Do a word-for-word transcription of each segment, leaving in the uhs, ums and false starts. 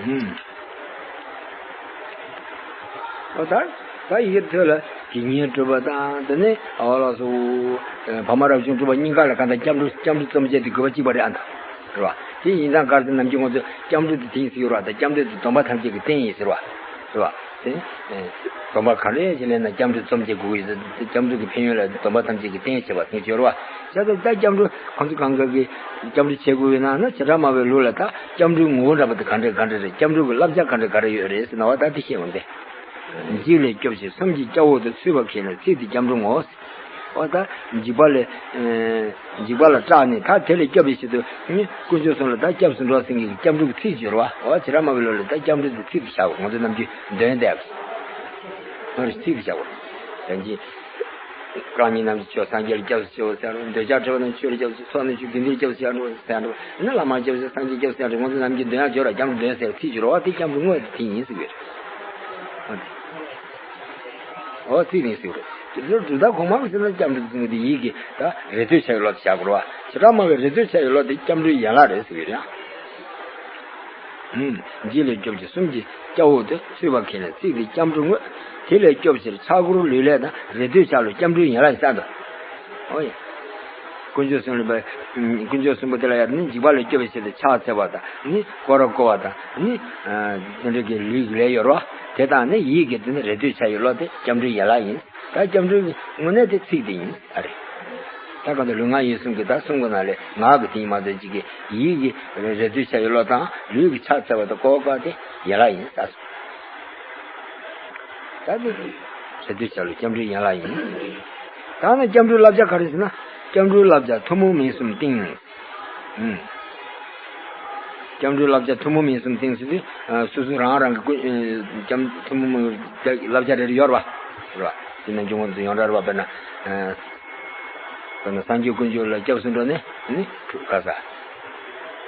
ཨུམ། ཨོ་ད། ད་ཡི་གེ་ཐོད་ལ་དགེ་བསྙེན་སྤྲུལ་པ་དང་དེ་ནས་ཨོ་ལགས་སོ། བ་མ་རབ་བྱུང་སྤྲུལ་པ་གཉིས་ཀ་ལ་གང་ལྟར་སྐྱབས་འགྲོ་སྐྱབས་འགྲོ་རྩོམ་བྱེད་དེ་དགོས་པ་གཅིག་པ་རེད་ཨ་ད། རེད་བ། དེ་ཡིན་ཙང་གར་དེ་ནམ་རྒྱུན་ང་ཚོས་སྐྱབས་འགྲོ་དེ་དེང་ཟེར་ཡོད་རེད་བ། ད་སྐྱབས་འགྲོ་དེ་སྡོམ་པ་ཐམས་ཅད་ཀྱི་རྟེན་ཡིན་ཟེར་བ། རེད་བ། དེ། སྡོམ་པ་ག་རེ་ཞིག་ལེན་ན་སྐྱབས་འགྲོ་རྩོམ་བྱེད་དགོས་ཀྱི་ཡོད། སྐྱབས་འགྲོ་གི་ཕན་ཡོན་ལ་སྡོམ་པ་ཐམས་ཅད་ཀྱི་རྟེན་བྱེད་པ་དེ་ཡོད་རེད་བ། བྱས་ཙང་ད་སྐྱབས་འགྲོ་ཁོང་ཚོ་གང་ག་གི་སྐྱབས་འགྲོ་བྱེད་དགོས་ཡོད་ན་ན་བྱེ་བྲག་སྨྲ་བའི་ལུགས་ལ་ད་སྐྱབས་འགྲོའི་ངོ་བོ་འདྲ་པོ་དེ་ག་འདྲ་ག་འདྲ་རེད། སྐྱབས་འགྲོ་གི་བསླབ་བྱ་ག་འདྲ་ག་འདྲ་ཡོད་རེད་ཟེར་ན་བ་ད་དེ་བཤད་འོང་སྟེ། འཇིགས་ལས་སྐྱོབ་ཕྱིར་གསུམ་གྱི་སྐྱབས་འོག་ཏུ་ཚུད་པ་མཁྱེན་ལ་ཚིག་དེ་སྐྱབས་འགྲོའི་ངོ་བོ། འོ་ད། འཇིགས་པ་ལས། འཇིགས་པ་ལ་སྐྲག་ནས་ད་དེ་ལས་སྐྱོབ་པའི་ཆེད་དུ་ནི་དཀོན་མཆོག་གསུམ་ལ་ད་སྐྱབས་སུ་འགྲོ་ཟེར་མཁན་གྱི་སྐྱབས་འགྲོ་གི་ཚིག་སྦྱོར་བ། འོ་བྱེ་བྲག་སྨྲ་བའི་ལུགས་ལ་ད་སྐྱབས་འགྲོ་དེ་ཚིག་ཏུ་བཞག་དགོས། ང་ཚོ་ནམ་རྒྱུན་འདོན་བསྡད་པ། ང་རུ་ཚིག་ཏུ་བཞག་དགོས། དོན་གྱིས། རྐང་གཉིས་རྣམས་ཀྱི་ཆོས་སངས་རྒྱས་ལ་སྐྱབས་སུ་མཆིའོ་ཟེར་རོ། འདོད་ཆགས་བྲལ་བ་རྣམས་ཆོས་ལ་སྐྱབས་སུ་མཆིའོ། ཚོགས་རྣམས་ཀྱི་དགེ་འདུན་ལ་སྐྱབས་སུ་མཆིའོ་ཟེར་རོ། ནི་བླ་མ་སྐྱབས་སུ་མཆིའོ། སངས་རྒྱས་སྐྱབས་སུ་མཆིའོ་ཟེར་རོ། ང་ཚོ་ནམ་རྒྱུན་འདོན་ཡག་སྦྱོར་བ་སྐྱབས་འགྲོ་འདོན་ཟེར་ཚིག་སྦྱོར་བ་དེ་སྐྱབས་འགྲོ་དངོས་དེ་ཡིན་ཟེར་གྱི་རེད། འོ་དེ། འོ་ཚིག་ནི་ཟེར་རོ། དེ་ཚོ་གྲུབ་མཐའ་གོང་མ་གི་ཟེར་ན་སྐྱབས་འགྲོ་ཚིག་དེ་ཡིད་ཀྱི་ད་རེ་ལྟོས་བྱ་ཡི་ལོ་དེ་བྱ་དགོས་ར། བྱེ་བྲག་སྨྲ་བའི་རེ་ལྟོས་བྱ་ཡི་ལོ་དེ་སྐྱབས་འགྲོའི་ཡན་ལག་རེད་ཟེར་གྱི་རེད། ཨུམ། འཇིགས་ལས་སྐྱོབ་ཕྱིར་གསུམ་གྱི་སྐྱབས་འོག་ཏུ་ཚུད་པ་མཁྱེན་ལ་ཚིག་དེ་སྐྱབས་འགྲོའི་ངོ་བོ། དེ་ལས་སྐྱོབ་ཕྱིར་ཕྱག་སྐོར་ལུས་ལས་དང་རེ་ལྟོས་བྱ་ལོ་སྐྱབས་འགྲོའི་ཡན་ལག་ཡིན་ས་དང་། འོ་ཡ། དཀོན་མཆོག་གསུམ་ལ་དཀོན་མཆོག་གསུམ་པོ་དེ་ལ་ཡང་ནི་འཇིགས་པ་ལས་སྐྱོབ་པའི་ཆེད་དུ་ཕྱག་འཚལ་བ་དང་ནི་དཀོར་བརྐོ་བ་དང་ནི་དེ་འདྲ་གི་ལུས་ཀྱི་ལས་ཡོད་རོ། དེ་དང་ནི་ཡིད་ཀྱི་དེ་ནི་རེ་ལྟོས་བྱ་ཡི་ལོ་དེ་སྐྱབས་འགྲོའི་ཡན་ལག་ཡིན། ད་སྐྱབས་འགྲོའི་དངོས་གནས་དེ་ཚིག་དེ་ཡིན་ཨ་རེ། ད་གང་ལྟར་ལུས་ངག་ཡིད་གསུམ་གྱི་ད་གསུམ་གྱི་ནང་ལས་ངག་གི་དེ་ཡིན་མ་གཏོགས་ཅིག་གི་ཡིད་ཀྱི་རེ་ལྟོས་བྱ་ཡི་ལོ་དང་ལུས་ཀྱི་ཕྱག་འཚལ་བ་དང་དཀོར་བརྐོ་བ་དེ་ཡན་ལག་ཡིན་ས་སོ། ད་དེ་རེ་ལྟོས་བྱ་ལོ་སྐྱབས་འགྲོའི་ཡན་ལག་ཡིན། ད་ནི་སྐྱབས་འགྲོའི་བསླབ་བྱ་ག་རེ་ཟེར་ན། སྐྱབས་འགྲོའི་བསླབ་བྱ་ཐུན་མོང་མིང་གསུམ་སྟེང་། ཨུམ། སྐྱབས་འགྲོའི་བསླབ་བྱ་ཐུན་མོང་མིང་གསུམ་སྟེང་ཟེར་དུས། སོ་སོ་རང་རང་གི་ཀུན། སྐྱབས་ཐུན་མོང་མིང་བསླབ་བྱ་རེ་རེ་ཡོད་རེད་བ། རེད་བ། དེ་ནས་འབྱུང་བ་ཚོ་ཡོངས་གྲགས་རེད་བ། དཔེར་ན། དཔེར་ན་སངས་རྒྱས་དཀོན་མཆོག་ལ་སྐྱབས་སུ་འགྲོ་ནས་ནི་ག་ས།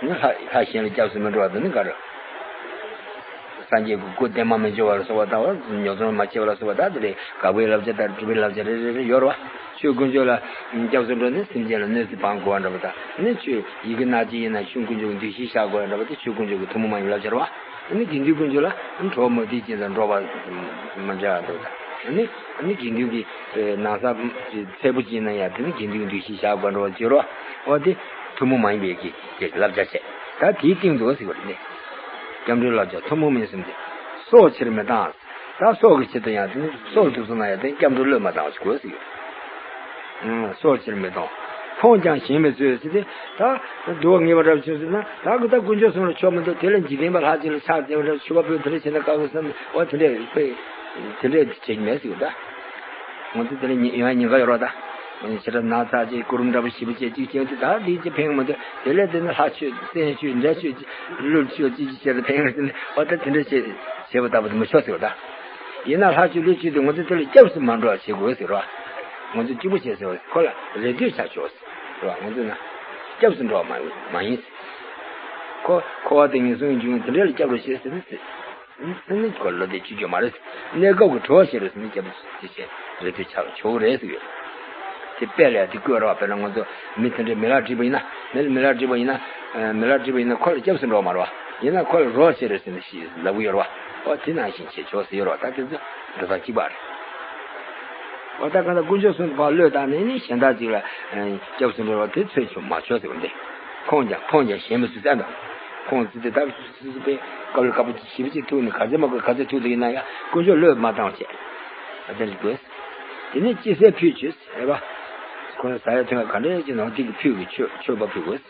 ནི་ལྷ་ལྷ་གཞན་ལ་སྐྱབས་སུ་མི་འགྲོ་བ་དེ་ནི་ག་རེ། སངས་རྒྱས་ཀྱི་སྐུ་བརྟན་མ་མི་འགྱུར་བ་ལ་སོགས་པ་དང་། ཉོ་ཚོང་མ་བྱས་པ་ལ་སོགས་པ་དང་། དེ་ལས་དགག་པའི་བསླབ་བྱ་དང་སྒྲུབ་པའི་བསླབ་བྱ་རེ་རེ་རེ་ཡོད་རེད་བ། ཆོས་དཀོན་མཆོག་ལ་སྐྱབས་སུ་འགྲོ་ནས་སེམས་ཅན་ལ་གནོད་འཚེ་སྤང་དགོས་པ་འདྲ་པོ་དང་། ནི་ཆོས་ཡི་གེ་སྣ་གཅིག་ཡིན་ན་ཆོས་དཀོན་མཆོག་གི་འདུ་ཤེས་བཞག་དགོས་པ་འདྲ་པོ་དེ་ཆོས་དཀོན་མཆོག་གི་ཐུན་མོང་མ་ཡིན་བསླབ་བྱ་རེད་བ། ནི་དགེ་འདུན་དཀོན་མཆོག་ལ་གྲོགས་མུ་སྟེགས་ཅན་དང་འགྲོགས་པ་མི་འདྲ་བ་འདྲ་པོ་དང་། ནི་ནི་དགེ་འདུན་གྱི་ནང་ས་ཚལ་པོ་ཅིག་ཡིན་ན་ཡང་དེ་ནི་དགེ་འདུན་གྱི་འདུ་ཤེས་བཞག་དགོས་པ་འདྲ་པོ་བྱེད་རོགས། འོ་དེ་ཐུན་མོང་མ་ཡིན་པའི་གི་གི་བསླབ་བྱ་བྱས། ད་དེའི་སྟེང་དུ་ཟེར་བ་རེད། སྐྱབས་འགྲོའི་བསླབ་བྱ་ཐུན་མོང་མིང་གསུམ་སྟེ། སྲོག་ཕྱིར་མི་གཏང་། ད་སྲོག་གི་ཆེད་དུ་ཡང་དེ་ནི་སྲོག་ལ་ཐུག་སོང་ན་ཡང་དེ་སྐྱབས་འགྲོ་བློས་མ་བཏང་བ་ཞིག་དགོས་ཟེར་གྱི་ཡོད། སྲོག་ཕྱིར་མི་གཏང་། ཕོངས་ཀྱང་ཞེན་མི་བཟོད་ཟེར་ཏེ། ད་སྡུག་བསྔལ་བ་འདྲ་བྱུང་ཟེར་ན། ད་གི་ད་དཀོན་མཆོག་གསུམ་ལ་ཆོག་མི་འདུག་དེ་ལ་འཇིག་རྟེན་པ་ལྷ་གཅིག་ལ་ཕྱག་འཚལ་བ་འདྲ། མཆོད་པ་ཕུལ་དེ་འདྲ་བྱས་ན་དཀའ་བ་བསམ། འོ་དེ་འདྲ་དཔེ་དེ་འདྲ་བྱེད་ཀྱི་མེད་ཟེར་གྱི་ཡོད་ད། ང་ཚོ་དེ་ལ་ཉེ་ཡོང་ཉེན་ཁ་ཡོད་རེད་ད། ང་ཚོ་ཞེ་དྲག་ན་ཚ་ཅིག་སྐུ་རུམ་འདྲ་པོ་ཞེ་པོ་བྱས་ཅིག་བྱས་ཏེ་ད་འདི་ཅི་ཕན་མི་འདུག་དེ་ལས་དེ་ནི་ལྷ་མཆོད་བཙན་མཆོད་འདྲེ་མཆོད་ཀླུ་མཆོད་ཅི་ཅི་བྱས་ཏེ་ཕན་ཡོད་ཟེར་ནས། འོ་ད་དེ་འདྲ་བྱས་བྱས་པ་ལྟ་བུ་དེ་མི་ཆོག་ཟེར་བ་ད། ཡིན་ན་ལྷ་མཆོད་ཀླུ་མཆོད་དེ་ང་ཚོ་དེ་ལ་སྐྱབས་སུ་མ་འགྲོ་བ་བྱེད་དགོས་ཟེར་བ། ང་ཚོ་གཅིག་པུ་བྱས་ཟེར་བ། ཁོ་ལ་རེ་ལྟོས་བྱ་ཆོག་ཟེར་བ། ང་ཚོ་ན་སྐྱབས་སུ་འགྲོ་བ་མ་མ་ཡིན་ཟེར། ཁོ་འཁོར་བ་དང་ངན་སོང་གི་འབྱུང་དེ་འདྲ་ལ་སྐྱབས་རོགས་བྱེད་ཟེར་ནས་ཟེར། ཨ་ནི་ཁོ་ལ་དེ་བྱེད་རྒྱུ་མ་རེད། གནས་སྐབས་ཀྱི་གྲོགས་བྱེད་རོགས་ཟེར་ནས་སྐྱབས་སུ་བྱེད་རེ་ལྟོས་བྱ་ཆོག་རེད་ཟེར་ཡོད། དེ་དཔེ་ལ་ཡང་དེ་བཀོད་རོགས། དཔེར་ན་ང་ཚོ་མི་དེ་འདྲའི་མི་ལ་སྒྲིབ་པ་ཡིན་ན། མི་ལ་མི་ལ་སྒྲིབ་པ་ཡིན་ན། མི་ལ་སྒྲིབ་པ་ཡིན་ན་ཁོ་ལ་སྐྱབས་སུ་འགྲོ་བ་མ་རེད་བ། ཡིན་ན་ཁོ་ལ་རོགས་བྱེད་རོགས་ཟེར་ནས་ཞེས་ལབ་ཀྱི་ཡོད་རེད་བ། འོ་དེ་ནང་བཞིན་བྱེད་ཆོག་ཟེར་ཡོད་རེད་བ། ད་དེ་ཚོ་འགྲོ་སྟངས་གཅིག་པ་རེད། འོ་ད་གང་ལྟར་དཀོན་མཆོག་གསུམ་ཕར་བློས་བཏང་ནས་ནི་གཞན་དག་ཅིག་ལ་སྐྱབས་སུ་འགྲོ་བ་དེ་ཚོད་ཆུང་མ་ཆོག་ཟེར་བ་འདི། ཕོངས་ཀྱང་ཕོངས་ཀྱང་ཞེན་མི་བཟོད་ཟེར་དང་། ཕོངས་ཟེར་དེ་ད་སོ་སོ་པའི་དཀའ་ལས་ཁག་པོ་ཞེ་པོ་ཅིག་ཐུག་ནས་ག་ཚོད་མ་དགོས་ག་ཚོད་ཐུག་འདུག་ཡིན་ན་ཡང་དཀོན་མཆོག་བློས་མ་བཏང་བ་བྱས། ཨ་དེ་འདྲ་དགོས། དེ་ནས་ཅི་ཟད་ཕུལ་བྱོས་ཟེར་བ། ཁོ་ན་ཟ་ཡ་འཐུང་ཡ་ག་འདྲ་ཅིག་ནང་དེ་གི་ཕུལ་གི་མཆོད་མཆོད་པ་ཕུལ་དགོས།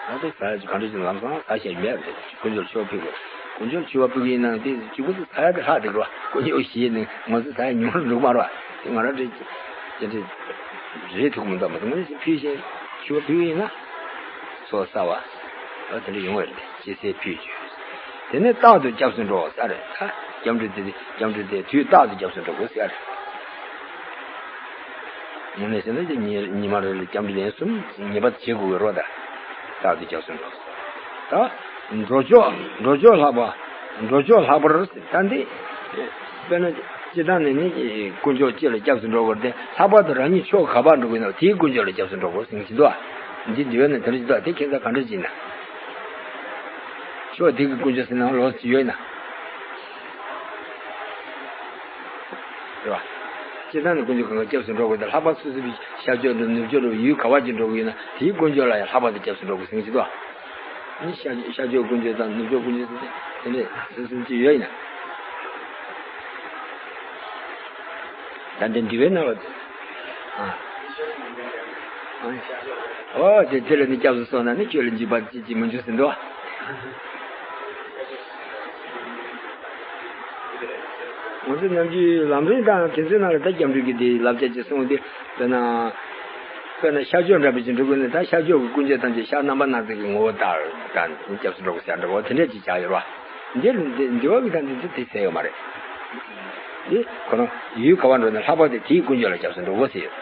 ད་ལྟ་ཟ་ཡ་ག་འདྲ་ཅིག་ལམ་སང་ཟ་བྱས་མེད་པ་རེད། དཀོན་མཆོག་མཆོད་པ་ཕུལ་དགོས། དཀོན་མཆོག་མཆོད་པ་ཕུལ་གི་ཡིན་ན་དེ་གཅིག་པུ་དུ་ཟ་ཡ་དེ་ལྷག་བསྡད་ཀྱི་རེད་བ། དཀོན་མཆོག་ཞེས་ནས་ང་ཚོ་ཟ་ཡ་ཉུང་རུ་འགྲོ་གི་མ་རེད་བ། དེ་ང་རང་འདྲ་ཅིག་དེ་འདྲ་རེད་ཐུག་མི་འདུག་མ་གཏོགས་ང་ཚོ་ཕུལ་བྱས་མཆོད་པ་ཕུལ་གི་ཡིན་ན་ཚོགས་བསགས་པ། ཨ་དེ་འདྲ་ཡོང་བ་རེད། ཅི་ཟད་ཕུལ་བྱོས། དེ་ནས་རྟག་ཏུ་སྐྱབས་སུ་འགྲོ་བ་ཟེར་རེད། ད་སྐྱབས་འགྲོ་དེ་སྐྱབས་འགྲོ་དེ་དུས་རྟག་ཏུ་སྐྱབས་སུ་འགྲོ་དགོས་ཟེར་རེད། དངོས་གནས་བྱས་ན་ཉི་ཉི་མ་རེ་ལ་སྐྱབས་འགྲོ་ལན་གསུམ་ངེས་པར་དུ་བྱེད་དགོས་ཀྱི་རེད་ད། རྟག་ཏུ་སྐྱབས་སུ་འགྲོ། ད་འགྲོ་ཕྱོགས་འགྲོ་ཕྱོགས་ལྷག་པ། འགྲོ་ཕྱོགས་ལྷག་པར་ད་འདི། དཔེར་ན་སྤྱིར་བཏང་ནས་ནི་དཀོན་མཆོག་གཅིག་ལ་སྐྱབས་སུ་འགྲོ་དགོས་ཏེ། ལྷག་པར་དུ་རང་ཉིད་ཕྱོགས་ག་པར་འགྲོ་གི་ཡིན་ན་དེའི་དཀོན་མཆོག་ལ་སྐྱབས་སུ་འགྲོ་དགོས་ཟེར་གྱི་འདུག་ཨ། འདི་འདི་བས་ན་དེ་འདྲ་ཅིག་འདུག་ཨ། དེ་ཁྱད་མཚར་ག་འདྲ་ཅིག་ཡིན་ན། ཕྱོགས་དེ་གི་དཀོན་མཆོག་ཟེར་ན་ལོགས་སུ་ཡོད་ན། རེད་བ། སྤྱིར་བཏང་ནས་དཀོན་མཆོག་གང་ག་སྐྱབས་སུ་འགྲོ་དགོས་ཏེ། ལྷག་པར་སོ་སོའི་ཤར་ཕྱོགས་འགྲོ། ནུབ་ཕྱོགས་འགྲོ། ཡུལ་ག་བ་ཅིག་འགྲོ་དགོས་ཡོད་ན་དེའི་དཀོན་མཆོག་ལ་ཡང་ལྷག་པར་དུ་སྐྱབས་སུ་འགྲོ་དགོས་ཟེར་གྱི་འདུག་ནི་ཤར་ཤར་ཕྱོགས་དཀོན་མཆོག་དང་ནུབ་ཕྱོགས་དཀོན་མཆོག་ཟེར་ཏེ་དེ་འདྲས་སོ་སོ་ཅིག་ཡོད་ཡིན་ན། ད་འདི་འདི་བའི་ནང་ལ། ཨ། ཨ། ཨོ་དེ་དེ་ལ་ནི་སྐྱབས་སུ་སོང་ན་ནི་ཁྱོད་ལ་འཇིགས་པ་ཅི་ཅི་མི་འབྱུང་ཟེར་འདུག་ང་ཚོ་ནམ་རྒྱུན་ལམ་རིམ་དང་དེ་ཚོའི་ནང་ལ་ད་སྐྱབས་འགྲོའི་གི་དེ་བསླབ་བྱ་ཅིག་གསུངས་ཏེ། དཔེར་ན། དཔེར་ན་ཤར་ཕྱོགས་འདྲ་པོ་ཅིག་འགྲོ་དགོས་ན། ད་ཤར་ཕྱོགས་ཀྱི་དཀོན་མཆོག་ཐམས་ཅད་ཤར་རྣམ་པ་སྣ་ཚོགས་ཀྱི་ངོ་བོ་ལྟར་ད་སྐྱབས་སུ་འགྲོ་དགོས་ཟེར་འདྲ་པོ་དེ་འདྲས་ཅིག་བྱ་ཡོད་རེད་བ། འདིར་འདི་འདི་བ་གི་ད་འདི་ཚོ་དེ་ཟེར་ཡོད་མ་རེད། འདི་ཁོ་རང་ཡུལ་ག་བ་འགྲོ་ན་ལྷག་པར་དུ་དེའི་དཀོན་མཆོག་ལ་སྐྱབས་སུ་འགྲོ་དགོས་ཟེར་ཡོད།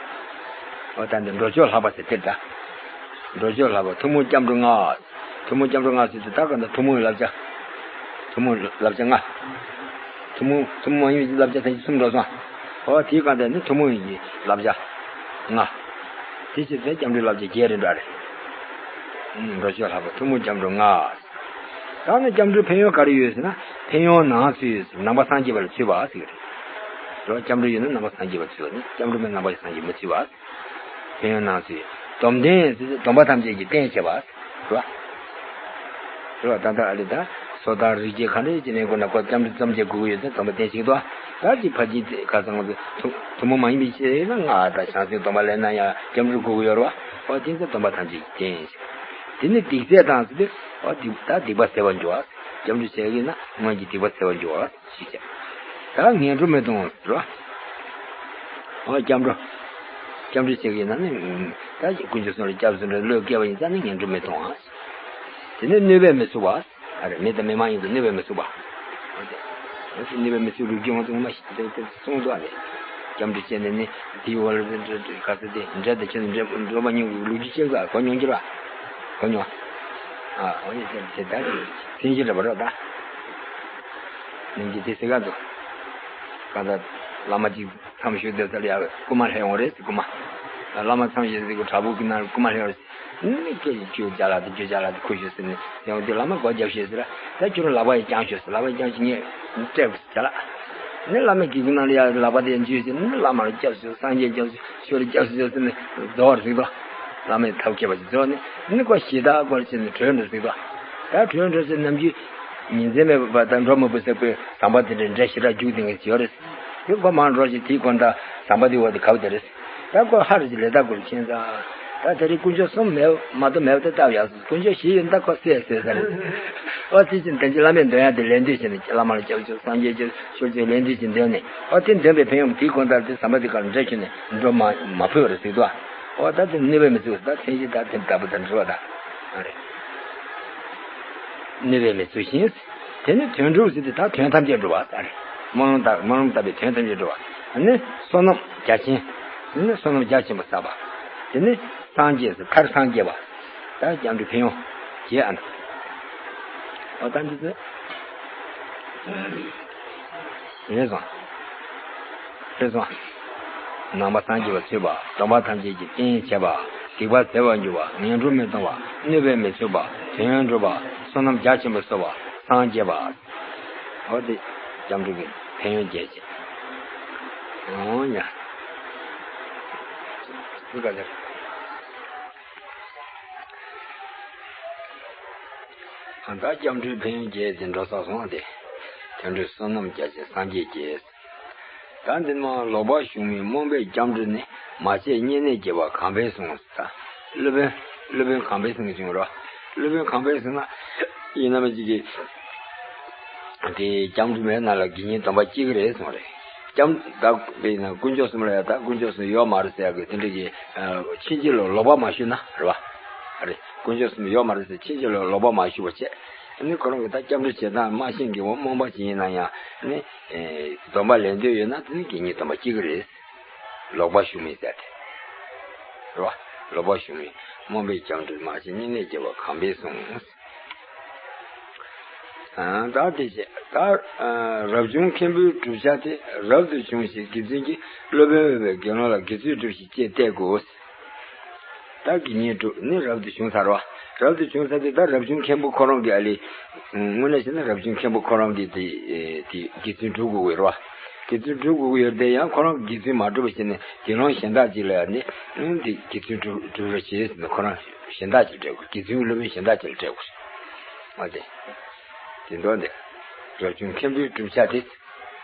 འོ་ད་འདི་འགྲོ་ཕྱོགས་ལྷག་པ་ཟེར་དེར་ད། འགྲོ་ཕྱོགས་ལྷག་པ་ཐུན་མོང་སྐྱབས་འགྲོ་ལྔ། ཐུན་མོང་སྐྱབས་འགྲོ་ལྔ་ཟེར་དུས་ད་ག་ན་ཐུན་མོང་གི་བསླབ་བྱ། ཐུན་མོང་བསླབ་བྱ་ལྔ། ཐུན་མོང་ཐུན་མོང་མ་ཡིན་པའི་བསླབ་བྱ་ཐམས་ཅད་གསུམ་འགྲོ་སོང་། འོ་དེའི་སྒང་དེ་ནི་ཐུན་མོང་གི་བསླབ་བྱ་ལྔ། དེ་བྱས་ཙང་སྐྱབས་འགྲོའི་བསླབ་བྱ་བརྒྱད་རེད་འདྲ་རེད། ཨུམ། འགྲོ་ཕྱོགས་ལྷག་པ་ཐུན་མོང་སྐྱབས་འགྲོ་ལྔ། ད་ནི་སྐྱབས་འགྲོའི་ཕན་ཡོན་ག་རེ་ཡོད་ཟེར་ན། ཕན་ཡོན་ནང་ཚུད་ཡོད་ཟེར། ནང་པ་སངས་རྒྱས་པ་ལ་ཚུད་པ་ཟེར་གི་རེད། རོ། སྐྱབས་འགྲོ་ཡོད་ན་ནང་པ་སངས་རྒྱས་པ་ཚུད་པ་ནི། སྐྱབས་འགྲོ་མེད་ན་ནང་པ་སངས་རྒྱས་མི་ཚུད་པ། ཕན་ཡོན་ནང་ཚུད། སྡོམ་ལྡན་ཟེར་ཏེ་སྡོམ་པ་ཐམས་ཅད་ཀྱི་རྟེན་བྱེད་པ། རེད་བ། རེད་བ། ད་ལྟ་ཨ་ལེ་ད་སོ་ཐར་རིག་བྱེད་ག་འདྲ་ཅིག་ལེན་དགོས་ན་ཁོ་སྐྱབས་འགྲོ་ཙམ་བྱེད་དགོས་ཀྱི་ཡོད་ཚེ་སྡོམ་པ་རྟེན་བྱེད་ཀྱི་འདུག་ད་ཅིག་ཕ་གི་དེ་ཁ་སང་ཚོ་ཐུན་མོང་མ་ཡིན་པའི་ཆེད་ལ་ལྔ་དང་བྱང་སེམས་སྡོམ་པ་ལེན་ན་ཡང་སྐྱབས་འགྲོ་དགོས་ཀྱི་ཡོད་རེད་བ། འོ་དེ་ཚོ་སྡོམ་པ་ཐམས་ཅད་ཀྱི་རྟེན་བྱེད། དེ་ནི་སྡིག་ཚད་དང་ཟེར་ཏེ། འོ་སྡིག་ད་སྡིག་པ་སེལ་བར་འགྱུར་བ། སྐྱབས་འགྲོ་བྱེད་ཀྱི་ན་སྔོན་གྱི་སྡིག་པ་སེལ་བར་འགྱུར་བ། ཞེས་བྱ། ད་ངན་འགྲོར་མི་ལྟུང་བ་ཟེར་བ། འོ་སྐྱབས་འགྲོ། སྐྱབས་འགྲོ་བྱེད་ཀྱི་ན་ནི། ད་དཀོན་མཆོག་གསུམ་ལ་སྐྱབས་སུ་འགྲོ་བློས་བཀལ་བ་ཡིན་ཙང་ནི་ངན་འགྲོར་མི་ལྟུང་བ། དེ་ནི་གནོད་པས་མི་ཚུགས་པ། ཨ་རེ། མི་དང་མི་མ་ཡིན་དུ་གནོད་པས་མི་ཚུགས་པ། འོ་དེ་གནོད་པས་མི་ཚུགས་ལུགས་ཀྱི་དབང་དུ་མ་ཞིག་དེ་དེ་གསུངས་འདུག་ཨ་ནི། སྐྱབས་འགྲོ་བྱས་ནས་ནི་དེའི་འོག་ལ་དེ་འདྲ་ག་ཚོད་དེ་འདྲ་དེ་ཁྱོད་འདྲ་འགྲོ་མ་མྱོང་གི་ལུགས་ཀྱི་ཤེས་ག་གོ་མྱོང་གི་ར། གོ་མྱོང་། ཨ་འོ་ནི་དེ་དེ་ད་དེ་སེམས་ཤེས་འདྲ་པ་ར་ད། ནང་གི་དེ་སེ་ག་འདུག་ག་ད་བླ་མ་གཅིག་མཚམས་ཞུགས་སྡོད་ས་ལ་ཡ་རྐུ་མ་སླེབས་ཡོང་རེད་ཟེར། རྐུ་མ། བླ་མ་མཚམས་ཞུགས་ཟེར་གི་བྲག་ཕུག་གི་ནང་རྐུ་མ་སླེབས་ཡོང་རེད་ཟེར། ནི་ཁྱོད་ཀྱིས་ཁྱོད་ཅག་ལ་དེ་ཁྱོད་ཅག་ལ་དེ་ཁུར་ཤོག་ཟེར་ནས་ཡང་དེ་བླ་མ་སྒོ་རྒྱབ་ཤོག་ཟེར། ད་ཁྱོད་རང་ལག་པ་ཡང་བརྐྱངས་ཤོག་ཟེར། ལག་པ་བརྐྱངས་ཤིག་ངས་སྤྲད་དགོས་ཟེར་ལ། ནི་བླ་མའི་སྒེའུ་ཁུང་ནང་ལ་ཡ་ལག་པ་དེ་འཇུས་ཟེར། ནི་བླ་མར་སྐྱབས་སུ་སངས་རྒྱས་སྐྱབས་སུ་ཆོས་ལ་སྐྱབས་སུ་ཟེར་ནས་རྫོགས་རེད་ཟེར་གི་འདུག་བླ་མས་ཐབས་མཁས་པ་ཞིག་རྫོགས་ནས་ནི་ཁོ་ཞེ་དྲག་སྐོར་བྱས་ནས་བྲོས་འགྲོ་ཟེར་གི་འདུག་ད་བྲོས་འགྲོ་ཟེར་ནམ་རྒྱུན་ཉིན་མཚན་མེད་པར་ད་འགྲོ་མི་དགོས་ཟེར་བའི་ཟམ་པ་དེ་འདྲའི་འདྲ་ཞེ་དྲག་རྒྱུག་བསྡད་མཁན་ཞིག་ཡོད་རེད། དེ་ཁོ་མར་འགྲོ་ཞིག་དེའི་ཁོ་ད་ཟམ་པ་དེ་འོག་ཏུ་གབ་བསྡད་རེད། ད་ཁོ་ཧ་རེ་ཞིག་ལས་ད་ཁོ་ལ་ཁྱེད་ཚ། ད་དེ་རིང་དཀོན་མཆོག་གསུམ་མེད་མ་གཏོགས་མེད་པ་དེ་ལྟ་བ་ཡག་སོང་། དཀོན་མཆོག་བཞི་ཡོད་ན་ད་ཁོ་བསད་ཟེར་ས་རེད། ཨོ་དེ་བཞིན་དེ་བཞིན་བླ་མའི་འདོན་ཡ་དེ་ལན་འདེབས་བྱས་ནས། བླ་མ་ལ་སྐྱབས་སུ་མཆི། སངས་རྒྱས་སྐྱབས་སུ་མཆི་ཟེར་ལན་འདེབས་བྱས་འདོན་ནས། ཨོ་དེ་འདོན་པའི་ཕན་ཡོན་དེའི་གོང་ལྟར་དེ་ཟམ་པ་དེ་གར་འདྲ་ཁྱོན་ནས་འགྲོ་མ་མ་ཕོད་རེད་ཟེར་དོ། ཨོ་ད་དེ་གནོད་པས་མི་ཚུགས། ད་མཚན་གཞི་ད་དེ་ལྟ་བུ་དང་འདྲ་བ་ད་ཨ་རེད། གནོད་པས་མི་ཚུགས་ཤིང་། དེ་ནི་དོན་གྲུབ་ཟེར་དུས་ད་དོན་ཐམས་ཅད་འགྲུབ་པ་ཨ་རེད། སྨོན་ལམ་ལྟར། སྨོན་ལམ་ལྟ་བུའི་དོན་ཐམས་ཅད་འགྲུབ་པ། ནི་བསོད་ནམས་རྒྱ་ཆེན། ནི་བསོད་ནམས་རྒྱ་ཆེན་པོ་བསགས་པ། དེ་ནི་སངས་རྒྱས་སུ་མཐར་སངས་རྒྱས་པ། ད་སྐྱབས་འགྲོའི་ཕན་ཡོན་བརྒྱད་ཨ་ནི། ཨོ་ད་འདི་ཚོ་རེད་སོང་། རེད་སོང་། ནང་པ་སངས་རྒྱས་པ་ཚུད་པ། སྡོམ་པ་ཐམས་ཅད་ཀྱི་རྟེན་བྱེད་པ། སྡིག་པ་སེལ་བར་འགྱུར་བ། ངན་འགྲོར་མི་ལྟུང་བ། གནོད་པས་མི་ཚུགས་པ། དོན་འགྲུབ་པ། བསོད་ནམས་རྒྱ་ཆེན་པོ་བསགས་པ། སངས་རྒྱས་པ། འོ་དེ་སྐྱབས་འགྲོ་གི་ཕན་ཡོན་བརྒྱད་ཅིག་འོ་ཡ། ཚུལ་ག་ཟེར། གང་ལྟར་སྐྱབས་འགྲོའི་ཕན་ཡོན་བརྒྱད་དེ་འགྲོ་ཚར་སོང་སྟེ། དོན་གྲུབ་བསོད་ནམས་རྒྱ་ཆེ་སངས་རྒྱས་རྒྱས། ད་འདི་མ་ལོག་པར་ཞུགས་མིན་རྨོངས་པའི་སྐྱབས་འགྲོ་ནི། མ་བྱས་བསྙེན་གནས་བགྱིས་པ་གང་ཕན་གསུངས། ད་སློབ་དཔོན། སློབ་དཔོན་གང་ཕན་གསུངས་ཀྱི་བྱུང་རོ། སློབ་དཔོན་གང་ཕན་གསུངས་ན། ཡིན་ན་མ་ཅིག་གིས། དེ་སྐྱབས་འགྲོ་མེད་ན་ལ་དགེ་བསྙེན་སྡོམ་པ་སྐྱེ་གི་རེད་གསུངས་རེད། སྐྱབས་བདག་པས་ན་དཀོན་མཆོག་གསུམ་ལ་ཡང་ད་དཀོན་མཆོག་གསུམ་ཡོད་མ་རེད་ཟེར་ཡག་གི་དེ་འདྲ་གི། ཕྱིན་ཆད་ལ་ལོག་པ་མ་ཞུགས་ན་རེད་བ། རེད། དཀོན་མཆོག་གསུམ་ཡོད་མ་རེད་ཟེར་ཕྱིན་ཆད་ལ་ལོག་པ་མ་ཞུགས་པ་བྱས། ནི་ཁོ་རང་གི་ད་སྐྱབས་འགྲོ་བྱེད་སྟངས་མ་ཤེས་མཁན་འོ་རྨོངས་པ་ཅིག་ཡིན་ན་ཡང་ནི། སྡོམ་པ་ལེན་འདོད་ཡོད་ན་དེ་ནི་དགེ་བསྙེན་སྡོམ་པ་སྐྱེ་གི་རེད། ལོག་པར་ཞུགས་མིན་ཟེར་ཏེ། རེད་བ། ལོག་པར་ཞུགས་མིན། རྨོངས་པའི་སྐྱབས་འགྲོ་མ་བྱས་བསྙེན་གནས་བགྱིས་པ་གང་ཕན་གསུངས། ད་དེ་བྱས་ད། རབ་བྱུང་མཁན་པོའི་བསྒྲུབ་བྱ་དེ་རབ་ཏུ་བྱུང་ཞིང་དགེ་ཚུལ་གྱི། སློབ་དཔོན་འོས་པའི་དགེ་སློང་ལ་དགེ་ཚུལ་སྒྲུབས་ཤིག་ཅེས་གཏད་དགོས། ད་དགེ་བསྙེན་སྒྲུབ་ནི་རབ་ཏུ་བྱུང་ཚར་བ། རབ་ཏུ་བྱུང་ས་དེ་ད་རབ་བྱུང་མཁན་པོ་ཁོ་རང་གི་ཨ་ལས། དངོས་གནས་བྱས་ན་རབ་བྱུང་མཁན་པོ་ཁོ་རང་གི་དེ་དེ་དགེ་ཚུལ་སྒྲུབ་དགོས་ཀྱི་རེད་བ། དགེ་ཚུལ་སྒྲུབ་དགོས་ཀྱི་ཡོད་དེ་ཡང་ཁོ་རང་གི་དགེ་ཚུལ་མ་སྒྲུབ་པ་བྱས་ནས་དགེ་སློང་གཞན་དག་ཅིག་ལ་ཡང་ནི་དེ་དགེ་ཚུལ་སྒྲུབ་སྒྲུབ་རོགས་བྱེད་ཟེར་ནས་ཁོ་རང་གཞན་དག་ཅིག་སྤྲད་དགོས། དགེ་ཚུལ་གྱི་སློབ་དཔོན་གཞན་དག་ཅིག་ལ་སྤྲད་དགོས། ཨ་དེ། དེ་འདྲ་འདི། རབ་བྱུང་མཁན་པོའི་བསྒྲུབ་བྱ་དེ།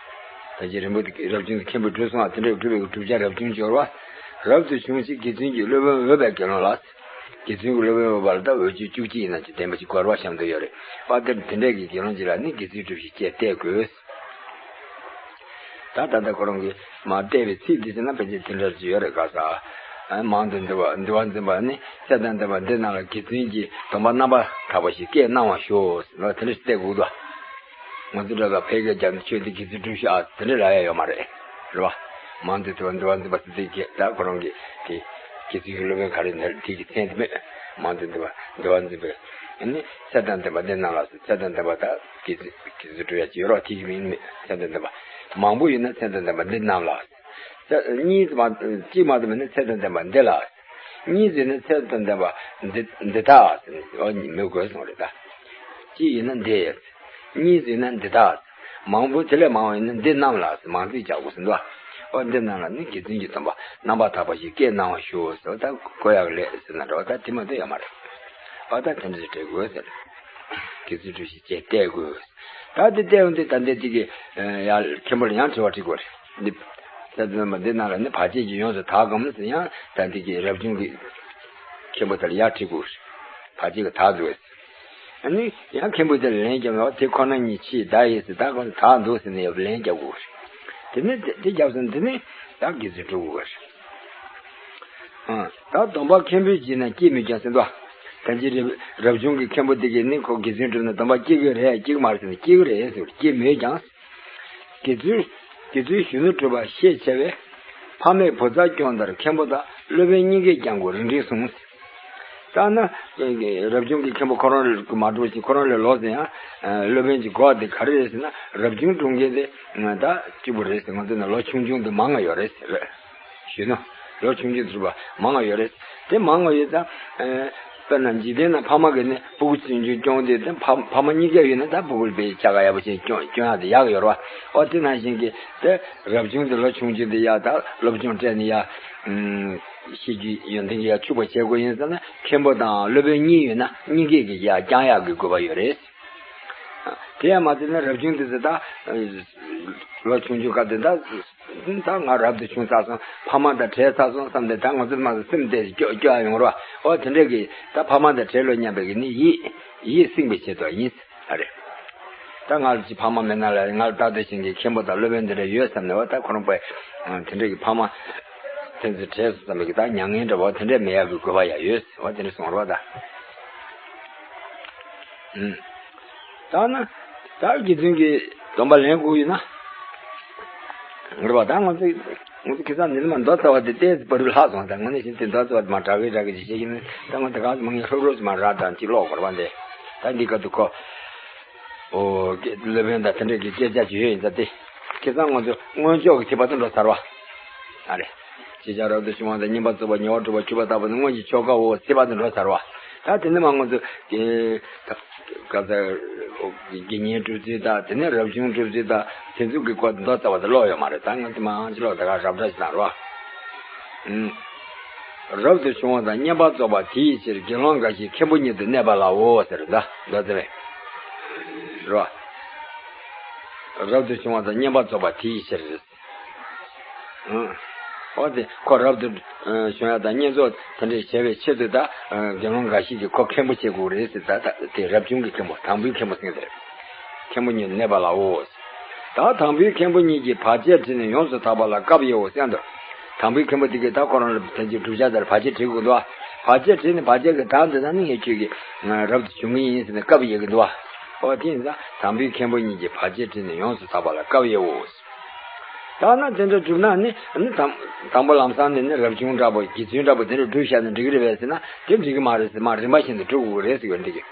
ད་ཅི་རིང་པོ་དེ་རབ་བྱུང་དེ་མཁན་པོས་བསྒྲུབས་སོང་བ་དེ་འདྲའི་བསྒྲུབ་པའི་བསྒྲུབ་བྱ་རབ་བྱུང་སྦྱོར་བ། རབ་ཏུ་བྱུང་ཞིང་དགེ་ཚུལ་གྱི་སློབ་དཔོན་འོས་པའི་དགེ་སློང་ལ། དགེ་ཚུལ་གྱི་སློབ་དཔོན་འོས་པ་ལ་ད་འོས་ཆོས་བཅུ་གཅིག་ཡིན་ན་ཅི་བདེན་པ་ཅིག་གོ་བར་བཤམས་དུ་ཡོད་རེད་པ། དེ་དེ་འདྲའི་གི་དགེ་སློང་ཅིག་ལ་ནི་དགེ་ཚུལ་སྒྲུབ་ཞིང་ཅེས་བལྟས་དགོས། ད་ད་ལྟ་ཁོ་རང་གིས་མར་བལྟས་པའི་ཚིག་འདི་ཟེར་ན་ཕལ་ཆེར་དེ་འདྲ་ཅིག་ཡོད་རེད་ག་ས། མང་དུ་འདུལ་བ་འདུལ་བ་འཛིན་པ་ནི་ཚེ་དང་ལྡན་པ་འདི་རྣམས་ལ་དགེ་ཚུལ་གྱི་སྡོམ་པ་རྣམ་པར་དག་པ་ཞིག་བསྐྱེད་གནང་བར་ཞུ་ལ་དེ་འདྲ་ཞིག་བལྟས་དགོས་འདུག་ང་ཚོ་འདྲ་ལ་ཕལ་སྐད་རྒྱབ་ནས་ཆོས་འདི་དགེ་ཚུལ་སྒྲུབ་ཤོག་ཨ་དེ་འདྲ་ལབ་ཡ་ཡོད་མ་རེད། རེད་བ། མང་དུ་འདུལ་བ་འདུལ་བ་འཛིན་པ་ཟེར་དེ་གི་ད་ཁོ་རང་གི་དེ་དགེ་ཚུལ་གྱི་སློབ་དཔོན་ག་རེ་ནས་དེ་གི་མཚན་དེ་མེད། མང་དུ་འདུལ་བ་འདུལ་བ་འཛིན་པའི་ནི་ཚེ་དང་ལྡན་པ་འདི་རྣམས་ལ་ཟེར་ཚེ་དང་ལྡན་པ་ད་དགེ་ཚུལ་དགེ་ཚུལ་སྒྲུབ་ཡ་ཅིག་ཡོད་རོགས་དེ་གི་མིང་མེད་ཚེ་དང་ལྡན་པ། མང་པོ་ཡོད་ན་ཚེ་དང་ལྡན་པ་འདི་རྣམས་ལ། ཚེ་གཉིས་སུ་མ་གཅིག་མ་གཏོགས་མེད་ན་ཚེ་དང་ལྡན་པ་འདི་ལ། གཉིས་སུ་ཡོད་ན་ཚེ་དང་ལྡན་པ་འདི་འདི་དག་ཟེར་ནས་འོ་གཉིས་མི་དགོས་གསུངས་རེད་ད། གཅིག་ཡིན་ན་འདི། གཉིས་སུ་ཡོད་ན་འདི་དག་མང་པོ་དེ་ལས་མང་བ་ཡིན་ན་འདི་རྣམས་ལ་ཟེར་མང་ཚིག་རྒྱག་དགོས་ཟེར་འདུག་འོ་འདི་རྣམས་ལ་ནི་དགེ་ཚུལ་གྱི་སྡོམ་པ་རྣམ་པར་དག་པ་ཞིག་བསྐྱེད་གནང་བར་ཞུ་ཟེར་བ་ད་གོ་ཡག་ལས་ཟེར་ན་འདྲ་བ་ད་དེ་མ་གཏོགས་ཡོད་མ་རེད། འོ་ད་དེ་འདྲ་ཞིག་བྲི་དགོས་ཟེར། དགེ་ཚུལ་སྒྲུབ་ཞིང་ཅེས་བལྟས་དགོས། ད་འདི་བལྟས་འོང་དུས་ད་འདི་དེ་གི་ཡར་མཁན་པོ་ལ་ཡང་དྲི་བ་དྲི་དགོས་རེད། འདི། ཚེ་དང་ལྡན་པ་འདི་རྣམས་ལ་ནི་བར་ཆད་ཀྱིས་ཡོངས་སུ་དག་གམ་ཟེར་ཡང་ད་འདི་གི་རབ་བྱུང་གི་མཁན་པོ་དེ་ལ་ཡར་དྲི་དགོས། བར་ཆད་ཀྱིས་དག་འདུག་ཨ་ནི་ཡང་མཁན་པོ་དེ་ལ་ལན་རྒྱབ་ན་དེ་ཁོ་ན་ཉིད་ཆེས་བདག་ཡིན་ཟེར་ད་ཁོ་ན་དག་འདུག་ཟེར་ནས་ཡང་ལན་རྒྱབ་དགོས། དེ་ནི་དེ་རྒྱབ་སོང་དེ་ནི་ད་དགེ་ཚུལ་སྒྲུབ་དགོས། ད་སྡོམ་པ་མཁན་པོས་བགྱིས་ན་སྐྱེས་མི་འགྱང་ཟེར་འདུག་ད་ཅི་རེད་རབ་བྱུང་གི་མཁན་པོ་དེ་གིས་ནི་ཁོ་དགེ་ཚུལ་སྒྲུབ་ན་སྡོམ་པ་སྐྱེ་གི་རེད་སྐྱེ་གི་མ་རེད་ཟེར་ན་སྐྱེ་གི་རེད་ཟེར་སྐྱེས་མི་འགྱང་། དགེ་ཚུལ། དགེ་ཚུལ་གཞོན་ནུ་གྲུབ་པ་ཤས་ཆེ་བས། ཕ་མས་བུ་ཚ་སྐྱོང་མཐར་མཁན་པོ་དང་སློབ་དཔོན་གཉིས་ཀས་ཀྱང་གོ་རིང་རིང་གསུངས། ད་ན། རབ་བྱུང་གི་མཁན་པོ་ཁོ་རང་ལ་མ་གྲུབ་ཅིང་ཁོ་རང་ལས་ལོག་ཟིན་ཡང་། སློབ་དཔོན་གྱིས་གོ་བ་དེ་ག་རེ་རེད་ཟེར་ན་རབ་བྱུང་གྲུབ་མཁན་དེ་ད་གཅིག་པུ་རེད་ཟེར་ང་ཚོ་ན་ལོ་ཆུང་ཆུང་དུ་མང་ང་ཡོད་རེད་ཟེར། གཞོན་ནུ། ལོ་ཆུང་ཆུང་དུ་གྲུབ་པ་མང་ང་ཡོད་རེད། དེ་མང་ང་ཡོད་ཙང་། དཔེར་ན་འཇིག་རྟེན་ན་ཕ་མ་གིས་ནི་སྤུ་གུ་ཆུང་ཆུང་སྐྱོང་དུས་དེ་ཕ་ཕ་མ་གཉིས་ཀ་ཡོད་ན་ད་སྤུ་གུ་ལ་དཔེ་ལྕག་ཡག་པོ་ཞིག་སྐྱོང་སྐྱོང་ཡག་དེ་ཡག་ཡོད་རེད་བ། ཨོ་དེ་ནང་བཞིན་གྱི་དེ་རབ་བྱུང་དེ་ལོ་ཆུང་ཆུང་དེ་ཡག་ད་སློབ་སྦྱོང་སྤྲད་ནས་ཡག་ཤེས་རྒྱུད་ཡོན་ཏན་གྱི་ཡག་ཕྱུག་པ་བྱེད་དགོས་ཡིན་ཟེར་ན་མཁན་པོ་དང་སློབ་དཔོན་གཉིས་ཡོད་ན་གཉིས་ཀས་ཀྱི་ཡག་སྐྱོང་ཡག་གི་དགོས་པ་ཡོད་རེད། དེ་ཡང་མ་ཚད་ན་རབ་བྱུང་དེ་ཚོ་ད་ལོ་ཆུང་ཆུང་སྐབས་དེ་ད། ད་ང་རབ་ཏུ་བྱུང་ཚར་སོང་ཕ་མ་དང་བྲལ་ཚར་སོང་བསམ་སྟེ་ད་ང་ཚོ་མ་སེམས་གཏད་སྐྱོ་སྐྱོ་ཡ་ཡོང་རོགས། ཨོ་དེ་འདྲས་ཀྱི་ད་ཕ་མ་དང་བྲལ་ལོ་སྙམ་པའི་གི་ནི་ཡིད་ཡིད་སྲིང་བའི་ཆེད་དུ་ཡིན་ཨ་རེད། ད་ང་ལ་ཅི་ཕ་མ་མེད་ན་ལ་ང་ལ་ད་ལྟ་བཞིན་གྱི་མཁན་པོ་དང་སློབ་དཔོན་དེ་འདྲ་ཡོད་བསམ་ནས་ཨོ་ད་ཁོ་རང་པས་དེ་འདྲས་ཀྱི་ཕ་མ་དེ་ཚོ་བྲལ་སོང་བསམ་པའི་གི་ད་མྱ་ངན་འདྲ་བོ་དེ་འདྲས་མེད་ཡ་གི་དགོས་པ་ཡ་ཡོད་ཨོ་དེ་འདྲས་གསུངས་རོགས་ད། ད་ན། ད་དགེ་ཚུལ་གྱི་སྡོམ་པ་ལེན་དགོས་ཡོད་ན། རེད་བ་ད་ང་ཚོ་ང་ཚོ་ཁ་སང་ཉི་མ་མདོ་རྩ་བ་དེ་ཏོག་ཙམ་བར་དུ་ལྷག་སོང་ད་ང་ནི་བཞིན་དེ་མདོ་རྩ་བ་དེ་མ་དྲག་གི་དྲག་གི་ཅིག་བཤད་ཀྱི་ནི་ད་ང་དེ་ག་ཙམ་ངས་ཧྲོབ་ཧྲོབ་ཙམ་མ་རག་དང་ཅིག་ཀློག་དགོས་རེད་བ་འདི། ད་འདི་སྐབས་དུ་ཁོ། ཨོ། སློབ་དཔོན་དང་དེ་འདྲ་གི་སྐད་ཆ་ཅིག་ཡོད་ཡིན་ད་དེ། ཁ་སང་ང་ཚོ་སྔོན་ཆད་ཀྱི་ཐེག་པ་དེ་འགྲོ་ཚར་བ། ཨ་རེ། ཤེས་བྱ་རབ་ཏུ་བྱུང་བ་དང་བསྙེན་པར་རྫོགས་པ་ཉེ་བར་གྲུབ་པ་ཆོས་པ་དག་པ་ནི་སྔོན་གྱི་ཆོ་གའོ་ཟེར་བ་དེ་འགྲོ་ཚར་བ། ད་དེ་ནས་མ་ང་ཚོ་དགེ་དགེ་བསྙེན་སྒྲུབ་ཚུལ་དང་དེ་ནས་རབ་བྱུང་སྒྲུབ་ཚུལ་དང་དེ་ཚོ་གི་སྐོར་མདོ་རྩ་བ་དེ་ཀློག་ཡོད་མ་རེད་ད་ང་ཚོ་མང་ཆེ་ཀློག་ད་ག་རབ་འདྲ་ཞིག་དང་རོ། རབ་ཏུ་བྱུང་བ་དང་བསྙེན་པར་རྫོགས་པ་དེའི་ཕྱིར་དགེ་སློང་འགའ་ཞིག་མཁན་པོ་ཉིད་དུ་གནས་པ་ལའོ་ཟེར་ད་མདོ་རྩ་བས། རོ། རབ་ཏུ་བྱུང་བ་དང་བསྙེན་པར་རྫོགས་པ་དེའི་ཕྱིར། འོ་དེ་ཁོ་རབ་ཏུ་བྱུང་ཡ་དང་བསྙེན་རྫོགས་དེ་འདྲས་བྱས་པའི་ཆེད་དུ་ད་དགེ་སློང་འགའ་ཞིག་གིས་ཁོ་མཁན་པོ་བྱེད་དགོས་རེད་ཟེར་ད་དེ་རབ་བྱུང་གི་མཁན་པོ་དང་པོའི་མཁན་པོ་ཟེར་དེ་རེད། མཁན་པོ་ཉིད་གནས་པ་ལའོ། ད་དང་པོའི་མཁན་པོ་ཉིད་ཀྱིས་བར་ཆད་བྲིས་ནས་ཡོངས་སུ་དག་པ་ལ་སྐབས་དབྱེའོ་གསན་ཏོ། དང་པོའི་མཁན་པོ་དེ་གིས་ད་ཁོ་རང་ལ་དེ་ཚོའི་བསྒྲུབ་བྱ་དེར་བར་ཆད་བྲིས་དགོས་འདུག་བ། བར་ཆད་བྲིས་ནས་བར་ཆད་ཀྱིས་དག་འདི་ད་ནི་ངས་ཁྱོད་ཀྱི་རབ་ཏུ་བྱུང་གི་ཡིན་ཟེར་ནས་སྐབས་དབྱེ་གི་འདུག་བ། འོ་དེ་ཡིན་ཙང་དང་པོའི་མཁན་པོ་ཉིད་ཀྱིས་བར་ཆད་བྲིས་ནས་ཡོངས་སུ་དག་པ་ལ་སྐབས་དབྱེའོ། ད་ན་དེ་འདྲ་གྲུབ་ན་ནི་ནི་དང་དང་པོ་ལམ་སང་ནས་ནི་རབ་བྱུང་འདྲ་པོ་དགེ་ཚུལ་འདྲ་པོ་དེ་འདྲ་སྒྲུབ་བཞག་ན་འགྲིག་གི་རེད་པས་ཟེར་ན་དེ་འགྲིག་གི་མ་རེད་ཟེར་མ་རིམ་པ་བཞིན་དུ་སྒྲུབ་དགོས་རེད་ཟེར་གི་འདི་གི་དགེ་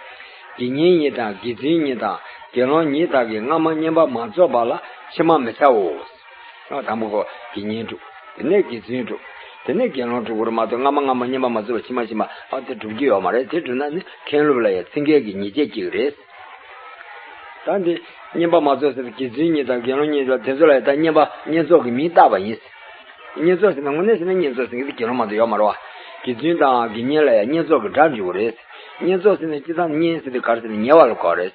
བསྙེན་གཉིས་དང་དགེ་ཚུལ་གཉིས་དང་དགེ་སློང་གཉིས་དག་གིས་སྔ་མ་བསྙེན་པར་མ་རྫོགས་པ་ལ་ཕྱི་མ་མི་བྱའོ། དང་པོ་ཁོ་དགེ་བསྙེན་སྒྲུབ། དེ་ནས་དགེ་ཚུལ་སྒྲུབ། དེ་ནས་དགེ་སློང་སྒྲུབ་དགོས་རེད་མ་གཏོགས་སྔ་མ་སྔ་མ་བསྙེན་པར་མ་རྫོགས་པ་ཕྱི་མ་ཕྱི་མ་ཨ་དེ་སྒྲུབ་ཀྱི་ཡོད་མ་རེད། དེ་སྒྲུབ་ན་ནི་མཁན་སློབ་ལ་ཡང་ཚིག་འགལ་གྱི་ཉེས་ཆད་གཅིག་རེད། ད་འདི་བསྙེན་པར་མ་རྫོགས་ཟེར་དགེ་ཚུལ་གཉིས་དང་དགེ་སློང་གཉིས་དང་དེ་ཚོ་ལ་ཡང་ད་བསྙེན་པ་བསྙེན་རྫོགས་ཀྱི་མིང་བཏགས་པ་ཡིན། བསྙེན་རྫོགས་ཟེར་ན་དངོས་གནས་བྱས་ན་བསྙེན་རྫོགས་ཟེར་མཁན་དེ་དགེ་སློང་མ་གཏོགས་ཡོད་མ་རེད་བ། དགེ་ཚུལ་དང་དགེ་བསྙེན་ལ་ཡང་བསྙེན་རྫོགས་ཀྱི་སྒྲ་འཇུག་གི་རེད། བསྙེན་རྫོགས་ཟེར་ན་སྤྱིར་བཏང་བསྙེན་ཟེར་དུས་ག་རེ་ཟེར་ན་ཉེ་བ་ལ་གོ་རེད།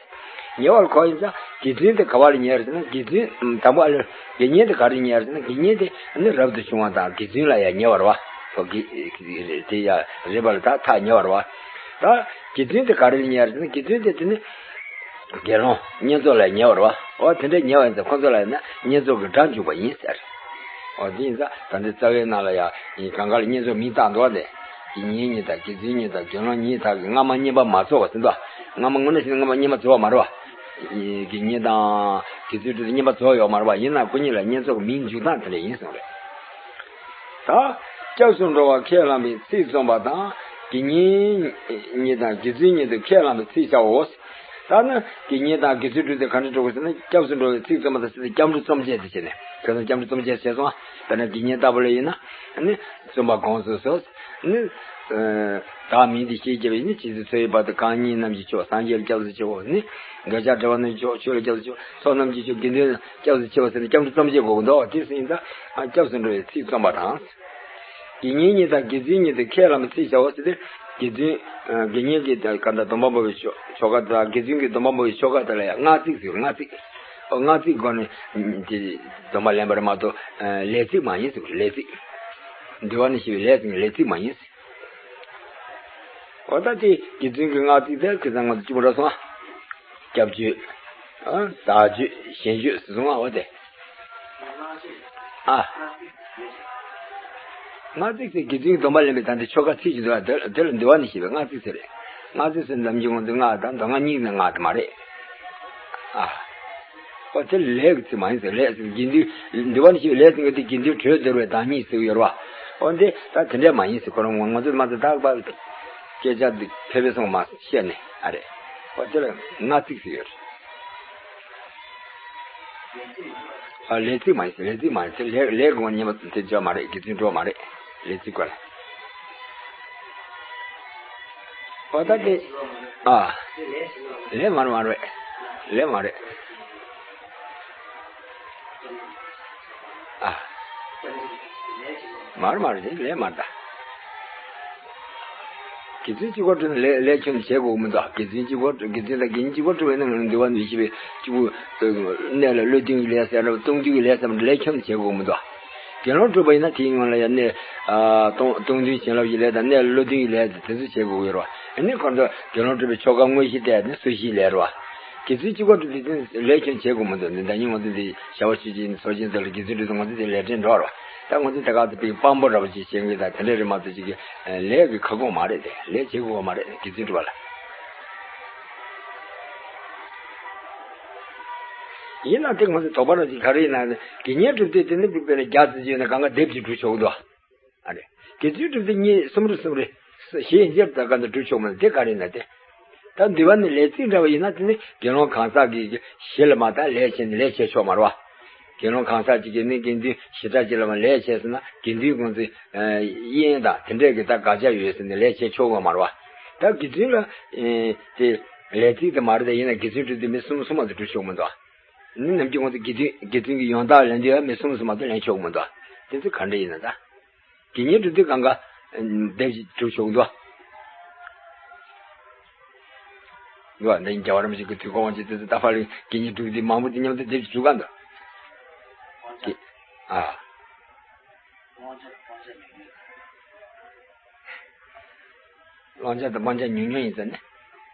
ཉེ་བར་གོ་ཡིན་ཙང་དགེ་ཚུལ་དེ་ག་བ་ལ་ཉེ་བ་རེད་ཟེར་ན་དགེ་ཚུལ་དང་པོ་ཨ་ལ་དགེ་བསྙེན་དེ་ག་རེ་ཉེ་བ་རེད་ཟེར་ན་དགེ་བསྙེན་དེ་ནི་རབ་ཏུ་བྱུང་བ་དང་དགེ་ཚུལ་ལ་ཡང་ཉེ་བར་བ། ཁོ་དགེ་དེ་ཡང་རེད་པ་ལ་ད་ཐག་ཉེ་བར་བ། ད་དགེ་ཚུལ་དེ་ག་རེ་ལ་ཉེ་བ་རེད་ཟེར་ན་དགེ་ཚུལ་དེ་དེ་ནི་དགེ་སློང་བསྙེན་རྫོགས་ལ་ཉེ་བར་བ། འོ་དེ་འདྲའི་ཉེ་བ་ཡིན་ཙང་ཁོ་ཚོ་ལ་ཡིན་ན་བསྙེན་རྫོགས་ཀྱི་སྒྲ་འཇུག་པ་ཡིན་ཟེར། འོ་དེ་ཡིན་ཙང་ད་ལྟའི་རྩ་བའི་ནང་ལ་ཡང་ཡིན་གང་ག་ལ་བསྙེན་རྫོགས་མིང་བཏགས་འདུག་བ་དེ། དགེ་བསྙེན་གཉིས་དང་དགེ་ཚུལ་གཉིས་དང་དགེ་སློང་གཉིས་དག་གིས་སྔ་མ་བསྙེན་པ་མ་རྫོགས་པ་ཟིན་ཏོ། སྔ་མ་དངོས་གནས་བྱས་ན་སྔ་མ་བསྙེན་པ་རྫོགས་པ་མ་རེད་བ། དགེ་བསྙེན་དང་དགེ་ཚུལ་དྲུག་དེ་བསྙེན་པ་རྫོགས་ཡོད་མ་རེད་བ། ཡིན་ན་ཁོ་གཉིས་ལ་བསྙེན་རྫོགས་ཀྱི་མིང་འཇུག་སྟངས་དེ་འདྲ་ཡིན་གསུངས་རེད། ད་སྐྱབས་སུ་འགྲོ་བ་ཁས་བླངས་པའི་ཚིག་རྩོམ་པ་དང་དགེ་བསྙེན་གཉིས་དང་དགེ་ཚུལ་གཉིས་དེ་ཁས་བླངས་པའི་ཚིག་བྱའོ། ད་ནི་དགེ་བསྙེན་དང་དགེ་ཚུལ་དྲུག་དེ་ག་འདྲ་འགྲོ་དགོས་ཟེར་ན་སྐྱབས་སུ་འགྲོ་བའི་ཚིག་རྩོམ་པ་དང་ཟེར་ཏེ་སྐྱབས་འགྲོ་རྩོམ་བྱེད་དེ་བྱས་ནས་ཁྱོད་ཚོ་སྐྱབས་འགྲོ་རྩོམ་བྱེད་བྱས་སོང་ཨ། དཔེར་ན་དགེ་བསྙེན་ལྟ་བུ་ལ་ཡིན་ན་ནི། རྩོམ་པ་དགོངས་སུ་གསོལ། ནི། བདག་མིང་འདི་ཞེས་བགྱི་བ་ཡིས་ནི་ཇི་སྲིད་འཚོ་ཡི་བར་དུ་གང་ཉིད་རྣམས་ཀྱི་མཆོག་སངས་རྒྱས་ལ་སྐྱབས་སུ་མཆིའོ་ནི། འདོད་ཆགས་བྲལ་བ་རྣམས་ཀྱི་མཆོག་ཆོས་ལ་སྐྱབས་སུ་མཆིའོ། ཚོགས་རྣམས་ཀྱི་མཆོག་དགེ་འདུན་ལ་སྐྱབས་སུ་མཆིའོ་ཟེར་ནས་སྐྱབས་འགྲོ་རྩོམ་བྱེད་དགོས་ཀྱི་འདུག་དེ་སྲིད་ཡིན་ཙང་སྐྱབས་སུ་འགྲོ་བའི་ཚིག་རྩོམ་པ་དང་། དགེ་བསྙེན་གཉིས་དང་དགེ་ཚུལ་གཉིས་དེ་ཁས་བླངས་པའི་ཚིག་བྱའོ་ཟེར་ཏེ། དགེ་ཚུལ། དགེ་བསྙེན་གྱི་ག་འདྲ་སྡོམ་པ་འབོགས་པའི་ཆོ་ཆོ་ག་དང་དགེ་ཚུལ་གྱི་སྡོམ་པ་འབོགས་པའི་ཆོ་ག་དེ་ལ་ཡང་སྔགས་ཚིག་ཟེར་སྔགས་ཚིག་ཨོ་སྔགས་ཚིག་སྒོ་ནས་དེ་སྡོམ་པ་ལེན་པ་རེད་མ་གཏོགས་ལས་ཚིག་མ་ཡིན་ཟེར་ལས་ཚིག་འདུལ་བ་ནི་ཞེས་པའི་ལས་ཚིག་ལས་ཚིག་མ་ཡིན། འོ་ད་དེ་དགེ་ཚུལ་གྱི་སྔགས་ཚིག་དེ་ཁ་སང་ང་ཚོ་གཅིག་པ་ར་སོང་ཨ། སྐྱབས་བརྗོད། ཨ་བདག་བརྗོད་གཞན་བརྗོད་ཟེར་སོང་ཨ་འོ་དེ། ཨ། སྔགས་ཚིག་ཟེར་དགེ་ཚུལ་གྱི་སྡོམ་པ་ལེན་པའི་ད་འདི་ཆོ་ག་ཚིག་ཅིག་འདུག་ཨ་དེ་དེ་ལ་འདུལ་བ་ནི་ཞེས་པའི་སྔགས་ཚིག་ཟེར་རེད། སྔགས་ཚིག་ཟེར་ནམ་རྒྱུན་ང་ཚོ་སྔགས་དང་མདོ་སྔགས་གཉིས་ནི་སྔགས་དེ་མ་རེད། ཨ། ཨོ་དེ་ལས་ཀྱི་ཚིག་མ་ཡིན་ཟེར་ལས་ཟེར་དགེ་འདུན་འདུལ་བ་ནི་ཞེས་པའི་ལས་ཟེར་མཁན་དེ་དགེ་འདུན་གྲོས་བསྡུར་བའི་བདག་ཉིད་ཟེར་གྱི་ཡོད་རེད་བ། ཨོ་འདི་ད་དེ་འདྲས་མ་ཡིན་ཟེར་ཁོ་རང་ང་ཚོ་མ་ཚོ་ད་པ་སྐད་ཆ་འདི་ཕལ་པའི་སོང་མ་བཤད་ནས་ཨ་རེད། ཨོ་དེ་ལ་སྔགས་ཚིག་ཟེར་ཡོད་རེད། ཨ་ལས་ཚིག་མ་ཡིན་ཟེར་ལས་ཚིག་མ་ཡིན་ཟེར་ལས་ལས་དགོངས་ཉན་པ་དེ་འཇོག་མ་རེད། དགེ་ཚུལ་འགྲོ་མ་རེད། ལས་ཚིག་གོ་ལ། ཨོ་ད་དེ། ཨ། ལས་མ་རེད་མ་རེད། ལས་མ་རེད། ཨ། མ་རེད་མ་རེད་དེ་ལས་མ་རེད་ད། དགེ་ཚུལ་གཅིག་པོ་འགྲོ་ན་ལས་ལས་ཁྱོན་ནས་བྱེད་དགོས་མི་འདུག་དགེ་ཚུལ་གཅིག་པོ་དགེ་ཚུལ་དང་དགེ་བསྙེན་གཅིག་པོ་འགྲོ་བས་ན་འདུལ་བ་ནི་ཞེས་པའི་གཅིག་པུ། གནས་ལ་བློ་མཐུན་གྱི་ལས་ཟེར་ར་སྟོང་མཐུན་གྱི་ལས་ཟེར་བ་ལས་ཁྱོན་ནས་བྱེད་དགོས་མི་འདུག་དགེ་སློང་སྒྲུབ་པ་ཡིན་ན་དེའི་སྔོན་ལ་ཡང་གནས། ཨ་སྟོང་སྟོང་མཐུན་བྱིན་རླབས་ཀྱི་ལས་དང་གནས་ལ་བློ་མཐུན་གྱི་ལས་དེ་ཚོ་བྱེད་དགོས་ཀྱི་རེད་བ། ཨ་ནི་ཁོ་ཚོ་དགེ་སློང་སྒྲུབ་པའི་ཆོ་ག་དངོས་གཞི་བལྟས་ནས་སོ་བཞིའི་ལས་རེད་བ། དགེ་ཚུལ་གཅིག་པོ་སྒྲུབ་དུས་དེ་ལས་ཁྱོན་བྱེད་དགོས་མི་འདུག་ནི་ཟླ་ཉིན་ང་ཚོ་འདི་བྱ་བ་ཆོས་ཀྱི་ཚོགས་ཆེན་ཚོ་ལ་དགེ་ཚུལ་སྒྲུབ་དུས་ང་ཚོ་འདི་ལས་འབྲས་འགྲོ་བ་རེད་བ། ད་ང་ཚོ་ད་ག་ཚོད་པའི་དཔང་པོ་འདྲ་པོ་ཅིག་བྱེད་མཁན་དང་དེ་འདྲ་རེད་མ་གཏོགས་ཅིག་གི་ལས་ཀྱི་ཁ་སྐོང་མ་རེད་དེ་ལས་བྱེད་དགོས་པ་མ་རེད་དགེ་ཚུལ་སྒྲུབ་པ་ལ། ཡིན་ན་དེ་ང་ཚོ་དོགས་པ་རང་ཅིག་ག་རེ་ཡིན་ན་དགེ་བསྙེན་སྒྲུབ་དུས་དེ་ནི་དཔེར་ན་བརྒྱ་ཙམ་བརྗོད་ན་གང་ག་སྡེབ་ཅིག་སྒྲུབ་ཆོག་གི་འདུག་ཨ་རེ། དགེ་ཚུལ་སྒྲུབ་དུས་གཉིས་གསུམ་རེ་གསུམ་རེ། བཞི་ཡན་ཆད་ད་ག་འདྲ་སྒྲུབ་ཆོག་མ་རེད་དེ་ག་རེ་ཡིན་ན་དེ། ད་འདུལ་བ་ནི་ལས་ཚིག་འདྲ་བ་ཡིན་ན་དེ་ནི་དགེ་སློང་གང་ཟག་གི་གཞི་ལ་མ་བལྟ་ལས་བྱས་ནས་ལས་བྱས་ཆོག་མ་རེད་བ། དགེ་སློང་གང་ཟག་ཅིག་གིས་ནི་དགེ་འདུན་ཞེ་དྲག་ཅིག་ལ་མ་ལས་བྱས་ཟེར་ན་དགེ་འདུན་ཁོང་ཚོས་དབྱེན་དང་དེ་འདྲས་ཀྱི་ད་དགག་བྱ་ཡོད་ཟེར་ནས་ལས་བྱས་ཆོག་གི་མ་རེད་བ། ད་དགེ་ཚུལ་ལ་དེ་ལས་ཚིག་དེ་མ་རེད་དེ་ཡིན་ན་དགེ་ཚུལ་སྒྲུབ་དུས་མི་གསུམ་གསུམ་མ་གཏོགས་སྒྲུབ་ཆོག་མི་འདུག་ནི་ནམ་རྒྱུན་ཁོང་ཚོ་དགེ་ཚུལ་དགེ་ཚུལ་གྱི་ཡང་དག་ལེན་དུས་མི་གསུམ་གསུམ་མ་གཏོགས་ལེན་ཆོག་མི་འདུག་དེ་ཚོ་ག་འདྲ་ཡིན་ན་ད། དགེ་བསྙེན་སྒྲུབ་དུས་གང་ག་སྡེབ་ཅིག་སྒྲུབ་ཆོག་འདུག་འདུག་འདི་རྒྱལ་བ་རིན་པོ་ཆེ་གི་དུས་འཁོར་དབང་ཆེན་དེ་ཚོ་ད་ཕར་ལ་དགེ་བསྙེན་སྒྲུབ་དུས་མང་པོ་དེ་མཉམ་དུ་སྡེབ་ཅིག་སྒྲུབ་ག་འདུག་དགེ་ཨ། བླང་བྱ་དང་སྤང་བྱ་ཉུང་ཉུང་ཡིན་ཟེར་ནས།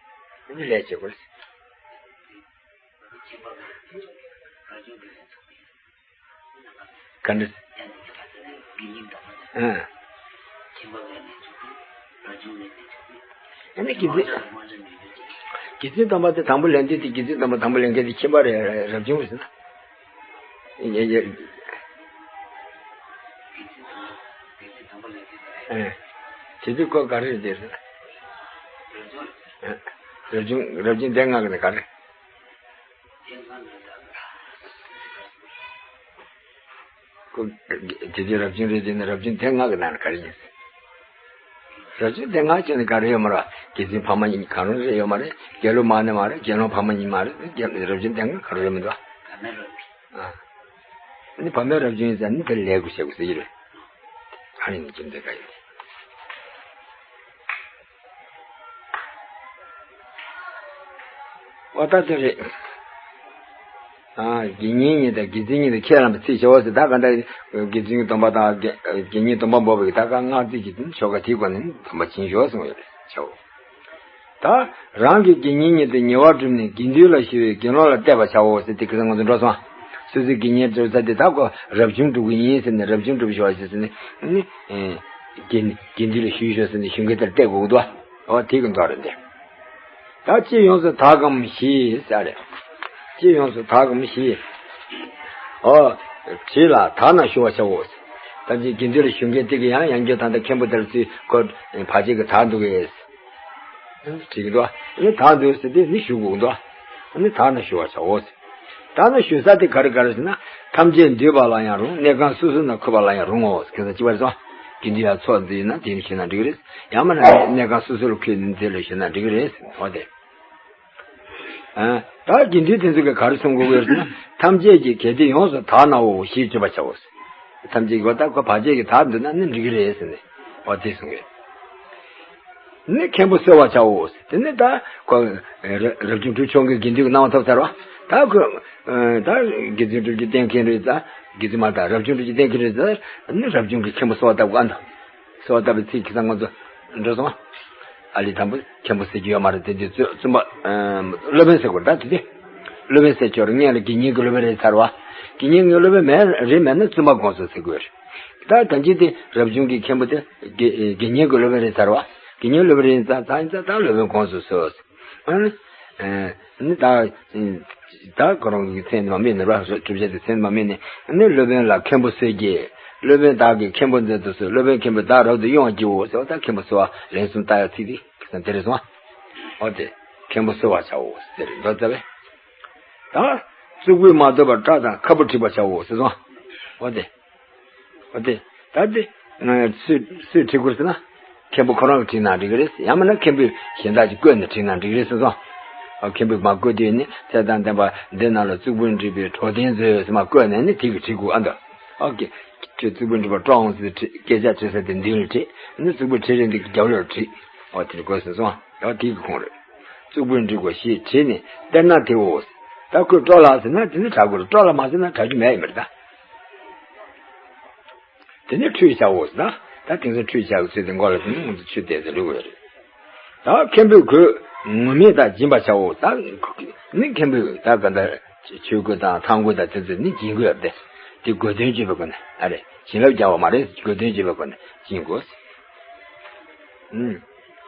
འདི་ལས་བྱེད་དགོས། ག་འདྲ། ཨ་ནི་དགེ་ཚུལ། དགེ་ཚུལ་སྡོམ་པ་དེ་དང་པོ་ལེན་དུས་དེ་དགེ་ཚུལ་སྡོམ་པ་དང་པོ་ལེན་མཁན་དེ་ཁྱིམ་པ་རེད་རབ་བྱུང་རེད་ཟེར་ན། ཡ་ཡ། ཨེ། དེ་དུས་ཁོ་ག་རེ་རེད་ཟེར་ན། ཨེ། རབ་བྱུང་རབ་བྱུང་སྡེ་ལྔ་གི་ནི་ག་རེ། ཁོ་དེ་དུས་རབ་བྱུང་རེད་དེ་ནི་རབ་བྱུང་སྡེ་ལྔ་གི་ནང་ནས་ག་རེ་ཡིན། རབ་བྱུང་སྡེ་ལྔ་ཅན་ནི་ག་རེ་ཡོད་མ་རེད། དགེ་ཚུལ་ཕ་མ་ཡིན་གང་རུང་རེད་ཡོད་མ་རེད། དགེ་སློང་མ་ནི་མ་རེད། དགེ་སློང་ཕ་མ་ཡིན་མ་རེད། དགེ་རབ་བྱུང་སྡེ་ལྔ་ག་རེ་ཡོད་མི་འདུག་ཨ་ནི་བུད་མེད་རབ་བྱུང་ཡིན་ཙང་ནི་དེ་ལས་དགུ་བྱེད་དགོས་ཟེར་གྱི་རེད། ག་རེ་ཡིན་རྒྱུ་མཚན་ག་ཡིན། འོ་ད་དེ་རེད། ཨ། དགེ་བསྙེན་གཉིས་དང་དགེ་ཚུལ་གཉིས་དང་ཁས་བླངས་པའི་ཚིག་བྱའོ་ཟེར། ད་ག་འདྲ་དགེ་ཚུལ་གྱི་སྡོམ་པ་དང་དགེ་དགེ་བསྙེན་སྡོམ་པ་འབོགས་པའི་ད་ག་སྔགས་ཚིག་གི་ཆོ་ག་དེའི་སྒོ་ནས་སྡོམ་པ་བྱིན་ཤོག་གསུངས་ཡོད་རེད་བྱའོ། ད་རང་གི་དགེ་བསྙེན་གཉིས་དང་ཉེ་བར་བསྒྲུབས་ནས་དགེ་འདུན་ལ་ཞུ་བའི་དགེ་སློང་ལ་གཏད་པར་བྱའོ་ཟེར། དེ་ཁ་སང་ང་ཚོ་འགྲོ་སོང་། སོ་སོའི་དགེ་བསྙེན་སྒྲུབ་ས་དེ་ད་ཁོ་རབ་བྱུང་སྒྲུབ་ཀྱི་ཡིན་ཟེར་ནས་རབ་བྱུང་སྒྲུབ་ཤོག་ཟེར་ནས་ནི་དགེ་དགེ་འདུན་ལ་ཞུས་ཤོག་ཟེར་ནས་ཞུ་མཁན་དེར་གཏད་དགོས་ཀྱི་འདུག་འོ་དེ་གི་མདོ་རེད་དེ། ད་ཅི་ཡོངས་སུ་དག་གམ་ཞེས་ཟེར་རེད། ཅི་ཡོངས་སུ་དག་གམ་ཞེས། ཨོ། དྲིས་ལ་དག་ན་ཞུ་བར་བྱའོ། ད་ཅི་དགེ་འདུན་ལ་ཞུ་མཁན་དེ་གི་ཡང་ཡང་བསྐྱར་ད་ལྟ་མཁན་པོ་དེར་ཚུར་ཁོ་བར་ཆད་ཀྱིས་དག་འདུག་གས། དྲིས་ཀྱི་འདུག་ཨ་ནི་དག་འདུག་ཟེར་དེ་ནི་ཞུ་དགོས་འདུག་ཨ་ནི་དག་ན་ཞུ་བར་བྱའོ། དག་ན་ཞུ་ས་དེ་ག་རེ་ག་རེ་ཟེར་ན། ཐམས་ཅད་འདུས་པ་ལ་ཡང་རུང་། གནས་ཁང་སོ་སོ་ན་འཁོད་པ་ལ་ཡང་རུང་ངོ་། ཁྱེད་ཚོ་ཅི་བར་སོང་། དགེ་འདུན་ཡང་ཚོགས་འདུས་ན་དེ་ནི་ཞུས་ན་འགྲིག་གི་རེད། ཡང་མིན་ན་གནས་ཁང་སོ་སོ་ལ་འཁོད་ནས་དེ་ལ་ཞུས་ན་འགྲིག་གི་རེད། འོ་དེ། ཨ། ད་དགེ་འདུན་དེ་ཚོ་གིས་ག་རེ་གསུང་དགོས་ཀྱི་ཡོད་ཟེར་ན། ཐམས་ཅད་ཀྱིས་གལ་ཏེ་ཡོངས་སུ་དག་ནའོ་ཞེས་བརྗོད་པར་བྱའོ། ཐམས་ཅད་ཀྱིས་ད་ཁོ་བར་ཆད་ཀྱིས་དག་འདུག་ན་ནི་འགྲིག་གི་རེད་ཟེར་ནས་འོ་དེ་གསུང་གི་ཡོད། ནི་མཁན་པོ་གསོལ་བར་བྱའོ། དེ་ནི་ད་ཁོ་རབ་བྱུང་དྲུག་མཆོག་གི་དགེ་འདུན་གྱི་གནང་བ་ཐོབ་ཚར་བ། ད་ཁོ་ད་དགེ་ཚུལ་དྲུག་ཅུ་བསྟེན་མཁན་རེད་ད། དགེ་ཚུལ་མ་དང་རབ་བྱུང་དྲུག་ཅུ་བསྟེན་མཁན་རེད་ད། ནི་རབ་བྱུང་གི་མཁན་པོ་གསོལ་བ་བཏབ་དགོས་ཨ་འདུག་གསོལ་བ་བཏབ་པའི་ཚིག་ཁ་སང་ང་ཚོ་འགྲོ་སོང་། ཨ་ལི་དང་པོ་མཁན་པོ་ཟེར་གྱི་ཡོད་མ་རེད་དེ་དུས་བཙུན་པ། སློབ་དཔོན་ཟེར་དགོས་ད་དེ་དུས། སློབ་དཔོན་ཟེར་ཆོག་རེད། སྔོན་ལ་དགེ་བསྙེན་གྱི་སློབ་དཔོན་རེད་ཚར་བ། དགེ་བསྙེན་གྱི་སློབ་དཔོན་མེད་རེད་མེད་ན་བཙུན་པ་དགོངས་སུ་གསོལ་དགོས་རེད། ད་ད་ཅི་དེ་རབ་བྱུང་གི་མཁན་པོ་དེ་དགེ་དགེ་བསྙེན་གྱི་སློབ་དཔོན་རེད་ཚར་བ། དགེ་བསྙེན་སློབ་དཔོན་རེད་ཚར་ཚར་ཡིན་ཙང་ད་སློབ་དཔོན་དགོངས་སུ་གསོལ། ཨ་ནི། ཨ་ནི་ད། ད་ཁོ་རང་གི་མཚན་མ་སྨོས་ནས་ར་གྲུབ་ཆ་དེ་མཚན་མ་སྨོས་ནས་ནི་སློབ་དཔོན་ལ་མཁན་པོ་གསོལ་གྱི། སློབ་དཔོན་བདག་གིས་མཁན་པོ་མཛད་དུ་གསོལ། སློབ་དཔོན་མཁན་པོས་བདག་རབ་ཏུ་དབྱུང་བར་བགྱིའོ་ཟེར་བ་ད་མཁན་པོ་གསོལ་བ་ལན་གསུམ་བཏབ་ཡག་ཚིག་དེ་ཁ་སང་དེ་རེད་སོང་། འོ་དེ། མཁན་པོ་གསོལ་བར་བྱའོ་ཟེར་མདོ་རྩ་བས། ད། གཙུག་ཕུད་མ་ཐོབ་པར་སྐྲ་དང་ཁ་སྤུ་བྲེག་པར་བྱའོ་ཟེར་སོང་། འོ་དེ། འོ་དེ། ད་དེ། སུས་སུས་བྲིས་དགོས་ཟེར་ན། མཁན་པོ་ཁོ་རང་གིས་བྲིས་ན་འགྲིག་གི་རེད། ཡང་མིན་ན་མཁན་པོས་གཞན་དག་ཅིག་བསྐོས་ནས་བྲིས་ན་འགྲིག་གི་རེད་ཟེར་སོང་། ཨ། མཁན་པོས་མ་བསྐོས་དུས་ནི་ཚེ་དང་ལྡན་པ་འདི་རྣམས་ལ་གཙུག་ཕུད་འབྲས་བུའི་གྲོགས་དན་མཛོད་ཟེར་མ་བསྐོས་ནས་ནི་དེ་གིས་བྲིས་དགོས་ཨ་འདུག་ཨོ་ཀེ། ཁྱོད་གཙུག་ཕུད་འབྲས་བུ་སྤྲོ་འོང་ཟེར་བྲིས་སྐད་ཆ་བྲིས་ས་དེ་མདུན་ལ་བྲིས་ནི་གཙུག་ཕུད་བྲིས་རན་དེ་རྒྱབ་ལོགས་བྲིས། ཨོ་དེ་དགོས་ཟེར་སོང་། ཨོ་དེ་གི་ཁུངས་རེད། གཙུག་ཕུད་འབྲས་བུ་ཞེས་བྲིས་ནས་གཏེར་ན་དེའོ། ད་ཁོས་སྤྲོ་ལགས་ཟེར་ན་དེ་ནི་གྲག་དགོས་རེད། སྤྲོ་ལགས་མ་ཟེར་ན་གྲག་རྒྱུ་མེད་ཡིན་པ་རེད་ད། དེ་ནས་ཁྲུས་བྱའོ་ཟེར་ན། ད་དེང་སང་ཁྲུས་བྱ་བའི་ཚུལ་དེ་མགོ་ལ་དེ་ནི་ང་ཚོ་ཆུ་བལྟས་ཏེ་ལུས་དགོས་རེད། ད་མཁན་པོས་གོས་ངུར་སྨྲིག་དག་སྦྱིན་པར་བྱའོ། ད་ནི་མཁན་པོས་ད་ག་འདྲ་ཆོས་གོས་དང་ཐང་གོས་དང་དེ་ཚོ་ནི་སྦྱིན་དགོས་རེད་དེ། དེ་དགོས་དོན་བརྗོད་པའི་སྒོ་ནས་ཨ་རེ་བྱིན་རླབས་རྒྱག་པ་མ་རེད། དགོས་དོན་བརྗོད་པའི་སྒོ་ནས་སྦྱིན་དགོས། ཨུམ།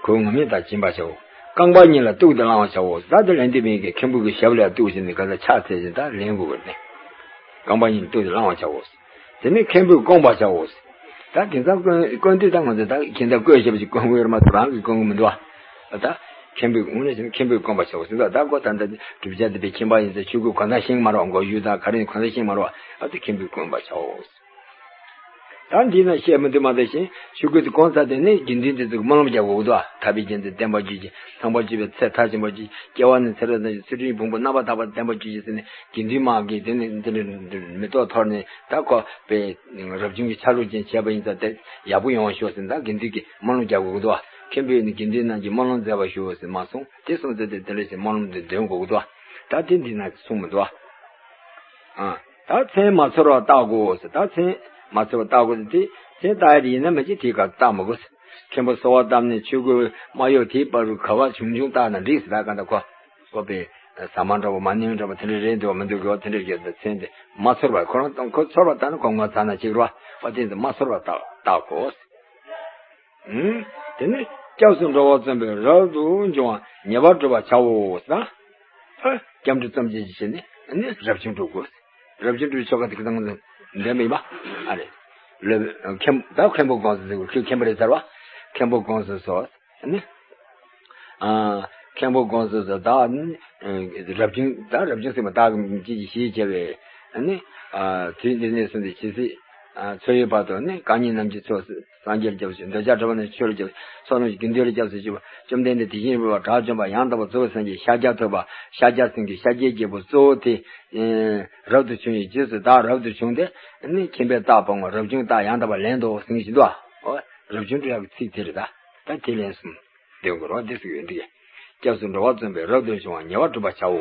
གོས་ངུར་སྨྲིག་དག་སྦྱིན་པར་བྱའོ། རྐང་པ་གཉིས་ལ་གཏུགས་ཏེ་བླང་བར་བྱའོ། ད་དེ་ལན་འདེབས་མཁན་གྱིས་མཁན་པོ་གི་ཞབས་ལ་གཏུགས་བྱས་ནས་ག་ཚོད་ཕྱག་འཚལ་བྱས་ད་ལེན་དགོས་པ་རེད། རྐང་པ་གཉིས་ལ་གཏུགས་ཏེ་བླང་བར་བྱའོ། དེ་ནས་མཁན་པོས་བསྐོང་བར་བྱའོ། ད་དེང་སང་བསྐོན་བསྐོན་དུས་ད་ང་ཚོས་ད་ཁྱེད་ད་བསྐོས་ཞབས་ཀྱིས་བསྐོན་གྱི་ཡོད་རེད་མ་གཏོགས་རང་གིས་བསྐོན་གྱི་མི་འདུག་ཨ། ད་མཁན་པོས་དངོས་གནས་བྱས་ན་མཁན་པོས་བསྐོང་བར་བྱའོ་ཟེར་འདུག་ད་ཁོ་ད་ལྟ་བསྒྲུབ་བྱ་འདི་པའི་ཁྱིམ་པ་ཡིན་ཙང་ཆོས་གོས་གང་ཟག་ཤེས་ཀྱི་མ་རེད། མགོ་ཡུ་དང་ག་རེ་ཡིན་གང་ཟག་ཤེས་ཀྱི་མ་རེད། ཨ་ད་མཁན་པོས་བསྐོང་བར་བྱའོ། ད་འདི་ན་བཤད་མི་འདུག་མ་གཏོགས་གཞན་ཆོས་གོས་དེ་གང་ཟག་དེ་ནི་དགེ་འདུན་དེ་ཚོ་གིས་སྨོན་ལམ་རྒྱག་དགོས་ཀྱི་འདུག་ཨ། ཐར་པའི་རྒྱལ་མཚན་བརྟན་པར་གྱུར་ཅིག། ཚངས་པར་སྤྱོད་པའི་ཚེ་མཐར་ཕྱིན་པར་གྱུར་ཅིག། སྐྱེ་བ་ནས་ཚེ་རབས་ནས་ཚུལ་ཁྲིམས་ཕུང་པོ་རྣམ་པར་དག་པ་བརྟན་པར་གྱུར་ཅིག་ཟེར་ནས་དགེ་འདུན་མ་གིས་དེ་ནི་འདི་འདྲ་མེ་ཏོག་འཐོར་ནས་ད་ཁོ་པའི་རབ་བྱུང་གི་ཆ་ལུགས་ཅན་བྱས་པ་ཡིན་ཙང་དེ་ཡག་པོ་ཡོང་བ་ཤོག་ཟེར་ད་དགེ་འདུན་གྱིས་སྨོན་ལམ་རྒྱག་དགོས་ཀྱི་འདུག་ཨ། མཁན་པོས་ནི་དགེ་འདུན་རྣམས་ཀྱིས་སྨོན་ལམ་མཛད་པར་ཞུ་ཟེར་མ་གསུངས། དེ་སོང་ཙང་དེ་དེ་འདྲ་ཞིག་སྨོན་ལམ་དེ་འདོན་དགོས་ཀྱི་འདུག་ཨ། ད་དེ་འདི་ན་གསུངས་མི་འདུག་ཨ། ཨ། ད་མཚན་མ་ཚོར་བར་བརྟག་གོ་ཟེར། ད་མཚན་མ་ཚོར་བར་བརྟག་གོ་ཟེར་དེ་མཚན་བརྟག་ཡ་དེ་ཡིན་ན་མ་གཞི་དེའི་སྐབས་བརྟག་མི་དགོས་ཟེར། མཁན་པོ་གསོལ་བ་བཏབ་ནས་ཆོས་གོས་མ་གཡོགས་དེའི་བར་དུ་ག་བ་བྱུང་བྱུང་བརྟག་ན་འགྲིག་ཟེར། ད་ག་འདྲ་ཁོ་ཁོ་པའི་ཟ་མ་འདྲ་བོ་མ་ནིང་འདྲ་བོ་དེ་འདྲ་རེད་འདུག་མི་འདུག་གི་བ་དེ་འདྲ་རྒྱབ་ད་མཚན་དེ་མ་ཚོར་བར་ཁོ་རང་ཁོ་ཚོར་བ་བཏང་ན་ཁོ་ངོ་ཚ་ན་ཅིག་རོ་བ་དེ་ཚོ་མ་ཚོར་བར་བརྟག་བརྟག་གོ་ཟེར། ཨུམ། དེ་ནས་སྐྱབས་སུ་འགྲོ་བར་བརྩོན་པས་རབ་ཏུ་འབྱུང་བ་ཉེ་བར་བསྒྲུབ་པར་བྱའོ་ཟེར། ཨ། སྐྱབས་འགྲོ་རྩོམ་བྱེད་ཀྱི་ཆེད་ནས་ནི་རབ་བྱུང་སྒྲུབ་དགོས། རབ་བྱུང་སྒྲུབ་ཆོ་ག་དེ་གི་སྟེང་ལ་འདྲ་མི་ཡིན་པ། ཨ་རེད། ལོས་མཁན་ད་མཁན་པོ་དགོངས་སུ་གསོལ། ཁྱོད་མཁན་པོ་རེད་ཟེར་བ། མཁན་པོ་དགོངས་སུ་གསོལ། ནི། ཨ། མཁན་པོ་དགོངས་སུ་གསོལ། བདག་ནི་རབ་བྱུང་ད་རབ་བྱུང་སེམས་དཔའ་བདག་གིས་ཅི་ཞིག་ཞེས་བྱ་བའི་ནི། ཨ། དུས་འདི་ནས་བཟུང་སྟེ་ཇི་སྲིད། འཚོ་བའི་བར་དུ་ནི་གང་ཉིད་རྣམས་ཀྱི་ཚོགས་སངས་རྒྱས་ལ་སྐྱབས་སུ་མཆི། འདོད་ཆགས་སྒྲིབ་པ་རྣམས་ཀྱི་ཆོས་ལ་སྐྱབས་སུ་མཆི། ཚོགས་རྣམས་ཀྱི་དགེ་འདུན་ལ་སྐྱབས་སུ་མཆི། བཅོམ་ལྡན་འདས་དེ་བཞིན་གཤེགས་པ་དགྲ་བཅོམ་པ་ཡང་དག་པར་རྫོགས་པའི་སངས་རྒྱས་ཤཱཀྱ་ཐུབ་པ་ཤཱཀྱ་སེང་གེ་ཤཱཀྱའི་རྒྱལ་པོ་གཙོ་བོ་དེ་རབ་ཏུ་བྱུང་བའི་རྗེས་སུ་བདག་རབ་ཏུ་བྱུང་སྟེ་ནི་ཁྱིམ་པའི་རྟགས་སྤོང་བ་རབ་བྱུང་རྟགས་ཡང་དག་པར་ལེན་ཏོ་ཟེར་བཞིན་དུ། རབ་བྱུང་དུ་ཡག་གི་ཚིག་དེ་རེད་ད། ད་དེ་ལན་གསུམ་འདོན་དགོས་རོགས་འདི་ཟེར་ཡོད་འདི། སྐྱབས་སུ་འགྲོ་བ་བརྩོན་པས་རབ་ཏུ་བྱུང་བ་ཉེ་བར་སྒྲུབ་པར་བྱའོ།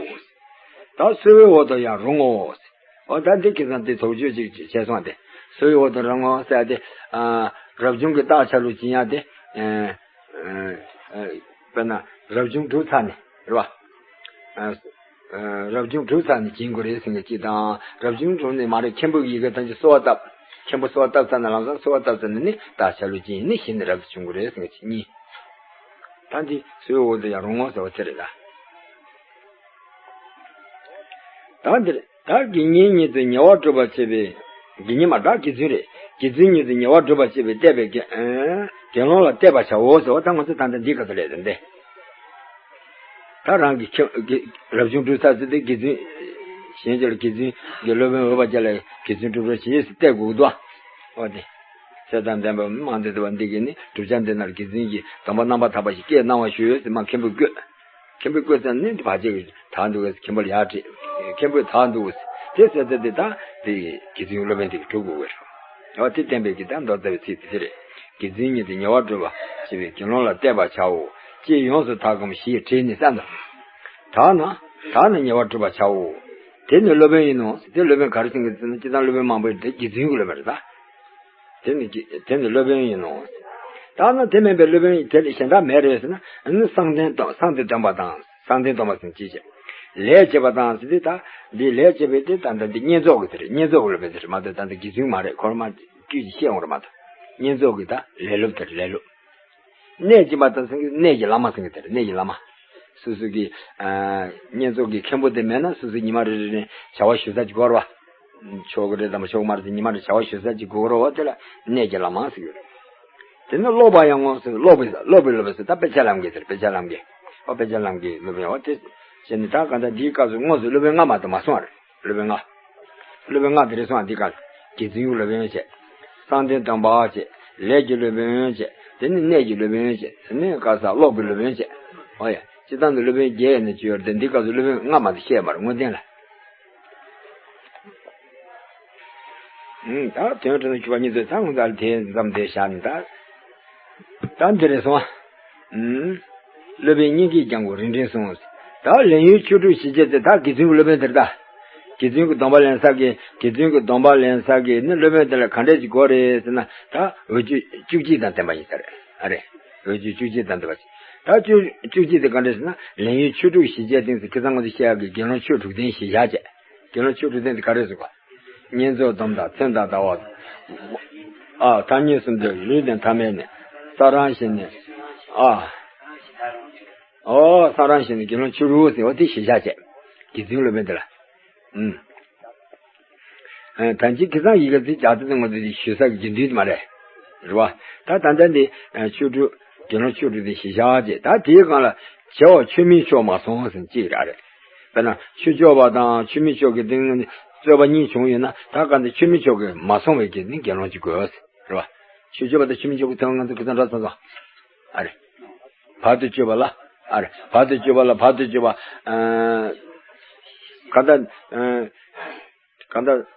ད་གསོལ་བའི་འོག་ཏུ་ཡང་རུང་ངོ་། འོ་ད་འདི་ཁེ་སང་དེ་དོགས་གཅོད་ཅིག་བྱས་སོང་སྟེ། གསོལ་བའི་འོག་ཏུ་རུང་ངོ་ཟེར་ཏེ། རབ་བྱུང་གི་རྟགས་ཆ་ལུགས་ཅི་ཡང་དེ། དཔེར་ན་རབ་བྱུང་གྲུབ་ཚར་ནས་རེད་བ། རབ་བྱུང་གྲུབ་ཚར་ནས་བྱིན་དགོས་རེད་ཟེར་མཁན་གཅིག་དང་། རབ་བྱུང་གྲུབ་ནས་མ་རེད་མཁན་པོ་གི་ཡི་གེ་ཐམས་ཅད་གསོལ་བ་བཏབ། མཁན་པོ་གསོལ་བ་བཏབ་ཚར་ན་ལམ་སང་གསོལ་བ་བཏབ་ཚར་ནས་ནི་རྟགས་ཆ་ལུགས་ཅི་ཡིན་ནི་གཞི་ནས་རབ་ཏུ་བྱུང་དགོས་རེད་ཟེར་མཁན་གཅིག་གཉིས། ད་འདི་གསོལ་བའི་འོག་ཏུ་ཡང་རུང་ངོ་ཟེར་བ་དེ་རེད་ད། ད་འདིར་ད་དགེ་བསྙེན་ཉིད་དུ་ཉེ་བར་སྒྲུབ་པར་བྱེད་པའི་དགེ་བསྙེན་མ་ད་དགེ་བཙུན་རེད། དགེ་བཙུན་ཉིད་དུ་ཉེ་བར་སྒྲུབ་པར་བྱེད་པའི་བསྟེན་པའི་དགེ་ཨ་དགེ་སློང་ལ་བསྟེན་པར་བྱའོ་ཟེར་བ་ད་ང་ཚོ་ད་ལྟ་འདི་ག་ཚོད་ལས་དང་འདི། ད་རང་གི་ཁྱིམ་གྱི་རབ་བྱུང་གྲུབ་ཚར་ཚེ་དེ་དགེ་བཙུན། གཞན་གྱི་ལ་དགེ་བཙུན་གྱི་སློབ་དཔོན་འོས་པ་ཅན་ལ་དགེ་བཙུན་གྲུབ་རོགས་བྱེད་ཟེར་བསྟེན་དགོས་འདུག་འོ་དེ། ཚེ་དང་ལྡན་པ་མང་དུ་བསྡུ་བ་འདི་གིས་ནི་བསྒྲུབ་བྱ་འདི་ནར་དགེ་བཙུན་གྱི་སྡོམ་པ་རྣམ་པར་དག་པ་ཞིག་སྐྱེས་གནང་བ་ཞུ་ཟེར་མ་མཁན་པོས་བསྐོས། མཁན་པོས་བསྐོས་ཙང་ནི་འདི་ཕལ་ཆེར་གྱིས་དག་འདུག་གས། མཁན་པོ་ལ་ཡར་དྲིས། མཁན་པོས་དག་འདུག་གས། དེ་ཟེར་ཚེ་དེ་ད་དེ་དགེ་བཙུན་སློབ་དཔོན་དེ་གིས་གྲུབ་དགོས་པས། འོ་དེ་བསྟན་པའི་གི་ད་མདོ་རྩ་བའི་ཚིག་དེ་དེ་རེད། དགེ་བཙུན་ཉིད་དུ་ཉེ་བར་སྒྲུབ་པར་བྱེད་པའི་དགེ་སློང་ལ་བསྟེན་པར་བྱའོ། ཅེས་ཡོངས་སུ་དག་གམ་ཞེས་དྲིས་ནས་བསམ་དོ། དག་ན། དག་ན་ཉེ་བར་སྒྲུབ་པར་བྱའོ། དེ་ནི་སློབ་དཔོན་ཡིན་ནོ། དེ་སློབ་དཔོན་ག་རེ་ཟེར་གི་ཟེར་ན་སྤྱིར་བཏང་སློབ་དཔོན་མང་པོ་ཡོད་དེ་དགེ་བཙུན་གྱི་སློབ་དཔོན་རེད་ད། དེ་ནི་དགེ་དེ་ནི་སློབ་དཔོན་ཡིན་ནོ། དག་ན་དེ་མིན་པའི་སློབ་དཔོན་དེ་ལས་གཞན་དག་མེད་རེད་ཟེར་ན་ནི་གསང་བསྟེན་སྡོམ་གསང་བསྟེན་སྡོམ་པ་དང་གསང་བསྟེན་སྡོམ་པ་ཟེར་ཅི་བྱེད། ལས་བྱེད་པ་དང་ཟེར་དུས་ད་འདི་ལས་བྱེད་པའི་དེ་ད་ལྟ་འདི་བསྙེན་རྫོགས་ཀྱི་དེ་རེད། བསྙེན་རྫོགས་ཀྱི་སློབ་དཔོན་དེ་རེད་མ་གཏོགས་ད་ལྟ་དགེ་བཙུན་མ་རེད། ཁོ་རང་མ་དཀྱུས་ཀྱིས་བཤད་འོང་རེད་མ་གཏོགས། བསྙེན་རྫོགས་ཀྱི་ད་ལས་སློབ་དེ་རེད་ལས་སློབ། གནས་ཀྱི་མ་དང་ཟེར་གི་གནས་ཀྱི་བླ་མ་ཟེར་གི་དེ་རེད། གནས་ཀྱི་བླ་མ། སོ་སོ་གི་ཨ་བསྙེན་རྫོགས་ཀྱི་མཁན་པོ་དེ་མེད་ན་སོ་སོ་ཉི་མ་རེ་རེ་ནས་བྱ་བ་ཞུ་ས་ཅིག་དགོས་རེད་བ། ཆོག་གི་རེད་དམ་ཆོག་མ་རེད་ཟེར་ཉི་མ་རེ་བྱ་བ་ཞུ་ས་ཅིག་དགོས་རེད་བ། དེ་ལ་གནས་ཀྱི་བླ་མ་ཟེར་གི་རེད། དེ་ནི་སློབ་པ་ཡང་ངོ་ཟེར་སློབ་པའི་སློབ་པའི་སློབ་པ་ཟེར་ད་དཔེ་ཆ་ལམ་གྱི་ཟེར་དཔེ་ཆ་ལམ་གྱི། ཨོ་དཔེ་ཆ་ལམ་གྱི་སློབ་དཔོན་འོ་དེ་བྱས་ནས་ད་ག་ད་འདིའི་སྐབས་སུ་དངོས་སུ་སློབ་དཔོན་ལྔ་མ་གཏོགས་མ་སོང་བ་རེད། སློབ་དཔོན་ལྔ། སློབ་དཔོན་ལྔ་དེ་རེད་སོང་བ་འདི་ག་ལ། དགེ་བཙུན་གྱི་སློབ་དཔོན་བྱས། གསང་བསྟེན་སྡོམ་པ་བྱས། ལས་ཀྱི་སློབ་དཔོན་བྱས། དེ་ནི་གནས་ཀྱི་སློབ་དཔོན་བྱས། དེ་ནི་ག་ས་ཀློག་པའི་སློབ་དཔོན་བྱས། ཨོ་ཡ། སྤྱིར་བཏང་དུ་སློབ་དཔོན་བརྒྱད་ཡིན་ན་ཅི་ཡོད་རེད་དེ་འདི་སྐབས་སུ་སློབ་དཔོན་ལྔ་མ་གཏོགས་བཤད་མ་རེད་དངོས་བསྟན་ལ། ད་དོན་དྲན་ན་ཁྱུ་པ་གཉིས་ཚོས་ད་ངོ་ཚ་ལ་དེ་ཙམ་དེ་བཞག་ནས་ད། ད་འདི་རེད་སོང་ཨ། སློབ་དཔོན་སྙིང་གའི་རྒྱལ་མགོན་རིན་ཆེན་གསུངས། ད་ལེན་ཡུལ་ཆོས་དྲུག་ཞི་བྱེད་དེ་ད་དགེ་བཙུན་གྱི་སློབ་དཔོན་དེར་ད། དགེ་བཙུན་གྱི་སྡོམ་པ་ལེན་ས་གི་དགེ་བཙུན་གྱི་སྡོམ་པ་ལེན་ས་གི་ནི་སློབ་དཔོན་དེ་ལ་ག་འདྲས་ཅིག་དགོས་རེད་ཟེར་ན་ད་འོས་ཆོས་བཅུ་གཅིག་དང་ལྡན་པ་ཡིན་ས་རེད་ཨ་རེད། འོས་ཆོས་བཅུ་གཅིག་དང་ལྡན་པ་ཞིག་ད་བཅུ་བཅུ་གཅིག་དེ་ག་འདྲས་ཟེར་ན་ལེན་ཡུལ་ཆོས་དྲུག་ཞི་བྱེད་དེང་སང་ཁ་སང་ང་ཚོ་བཤད་ཡག་གི་དགེ་སློང་ཆོས་དྲུག་ལྡན་ཞི་བྱེད་བྱས། དགེ་སློང་ཆོས་དྲུག་ལྡན་དེ་ག་རེ་ཟེར་བ། བསྙེན་རྫོགས་སྡོམ་དང་མཚན་དང་ལྟ་བ། ཨ་ཐ་སྙད་གསུམ་དུ་ལུས་དང་ཐ་མལ་ནི། ས་རང་བཞིན་ནི། ཨ། ཨོ་ས་རང་བཞིན་ནི་དགེ་སློང་ཆོས་དྲུག་ཟེར་བ་དེ་ཞི་བྱེད་བྱས། དགེ་བཙུན་སློབ་དཔོན་དེ་ལ། ཨུམ། ད་ཅི་ཁ་སང་ཡི་གེ་ཚིག་ལྗགས་ཏོག་ཙམ་ང་ཚོས་ཞུ་ས་གི་རྒྱུ་མདུན་དེ་མ་རེད། རེད་བ། ད་ད་ལྟ་འདི་ཆོས་དྲུག་དགེ་སློང་ཆོས་དྲུག་དེ་ཞི་བྱེད་བྱས། ད་དེའི་སྒང་ལ་བྱེ་བ་ཆོས་མིན་ཕྱོགས་མ་སོང་ཟེར་ཅིག་རེད་ཨ་རེད། དཔེར་ན་ཆོས་སྤྱོད་པ་དང་ཆོས་མིན་ཕྱོགས་ཀྱི་སྟེང་ནས་རྩོད་པ་གཉིས་བྱུང་ཡོད་ན་ད་ག་འདི་ཆོས་མིན་ཕྱོགས་ཀྱི་མ་སོང་བའི་གི་ནི་དགེ་སློང་ཅིག་དགོས། རེད་བ། ཆོས་སྤྱོད་པ་དང་ཆོས་མིན་ཕྱོགས་ཀྱི་དོན་ང་ཚོ་ཁ་སང་འདྲ་ས་སོང་། ཨ་རེད། བར་དུ་གཅོད་པ་ལ། ཨ་རེད། བར་དུ་གཅོད་པ་ལ་བར་དུ་གཅོད་པ། ཨ། གང་ལྟར། ཨ། གང་ལྟར།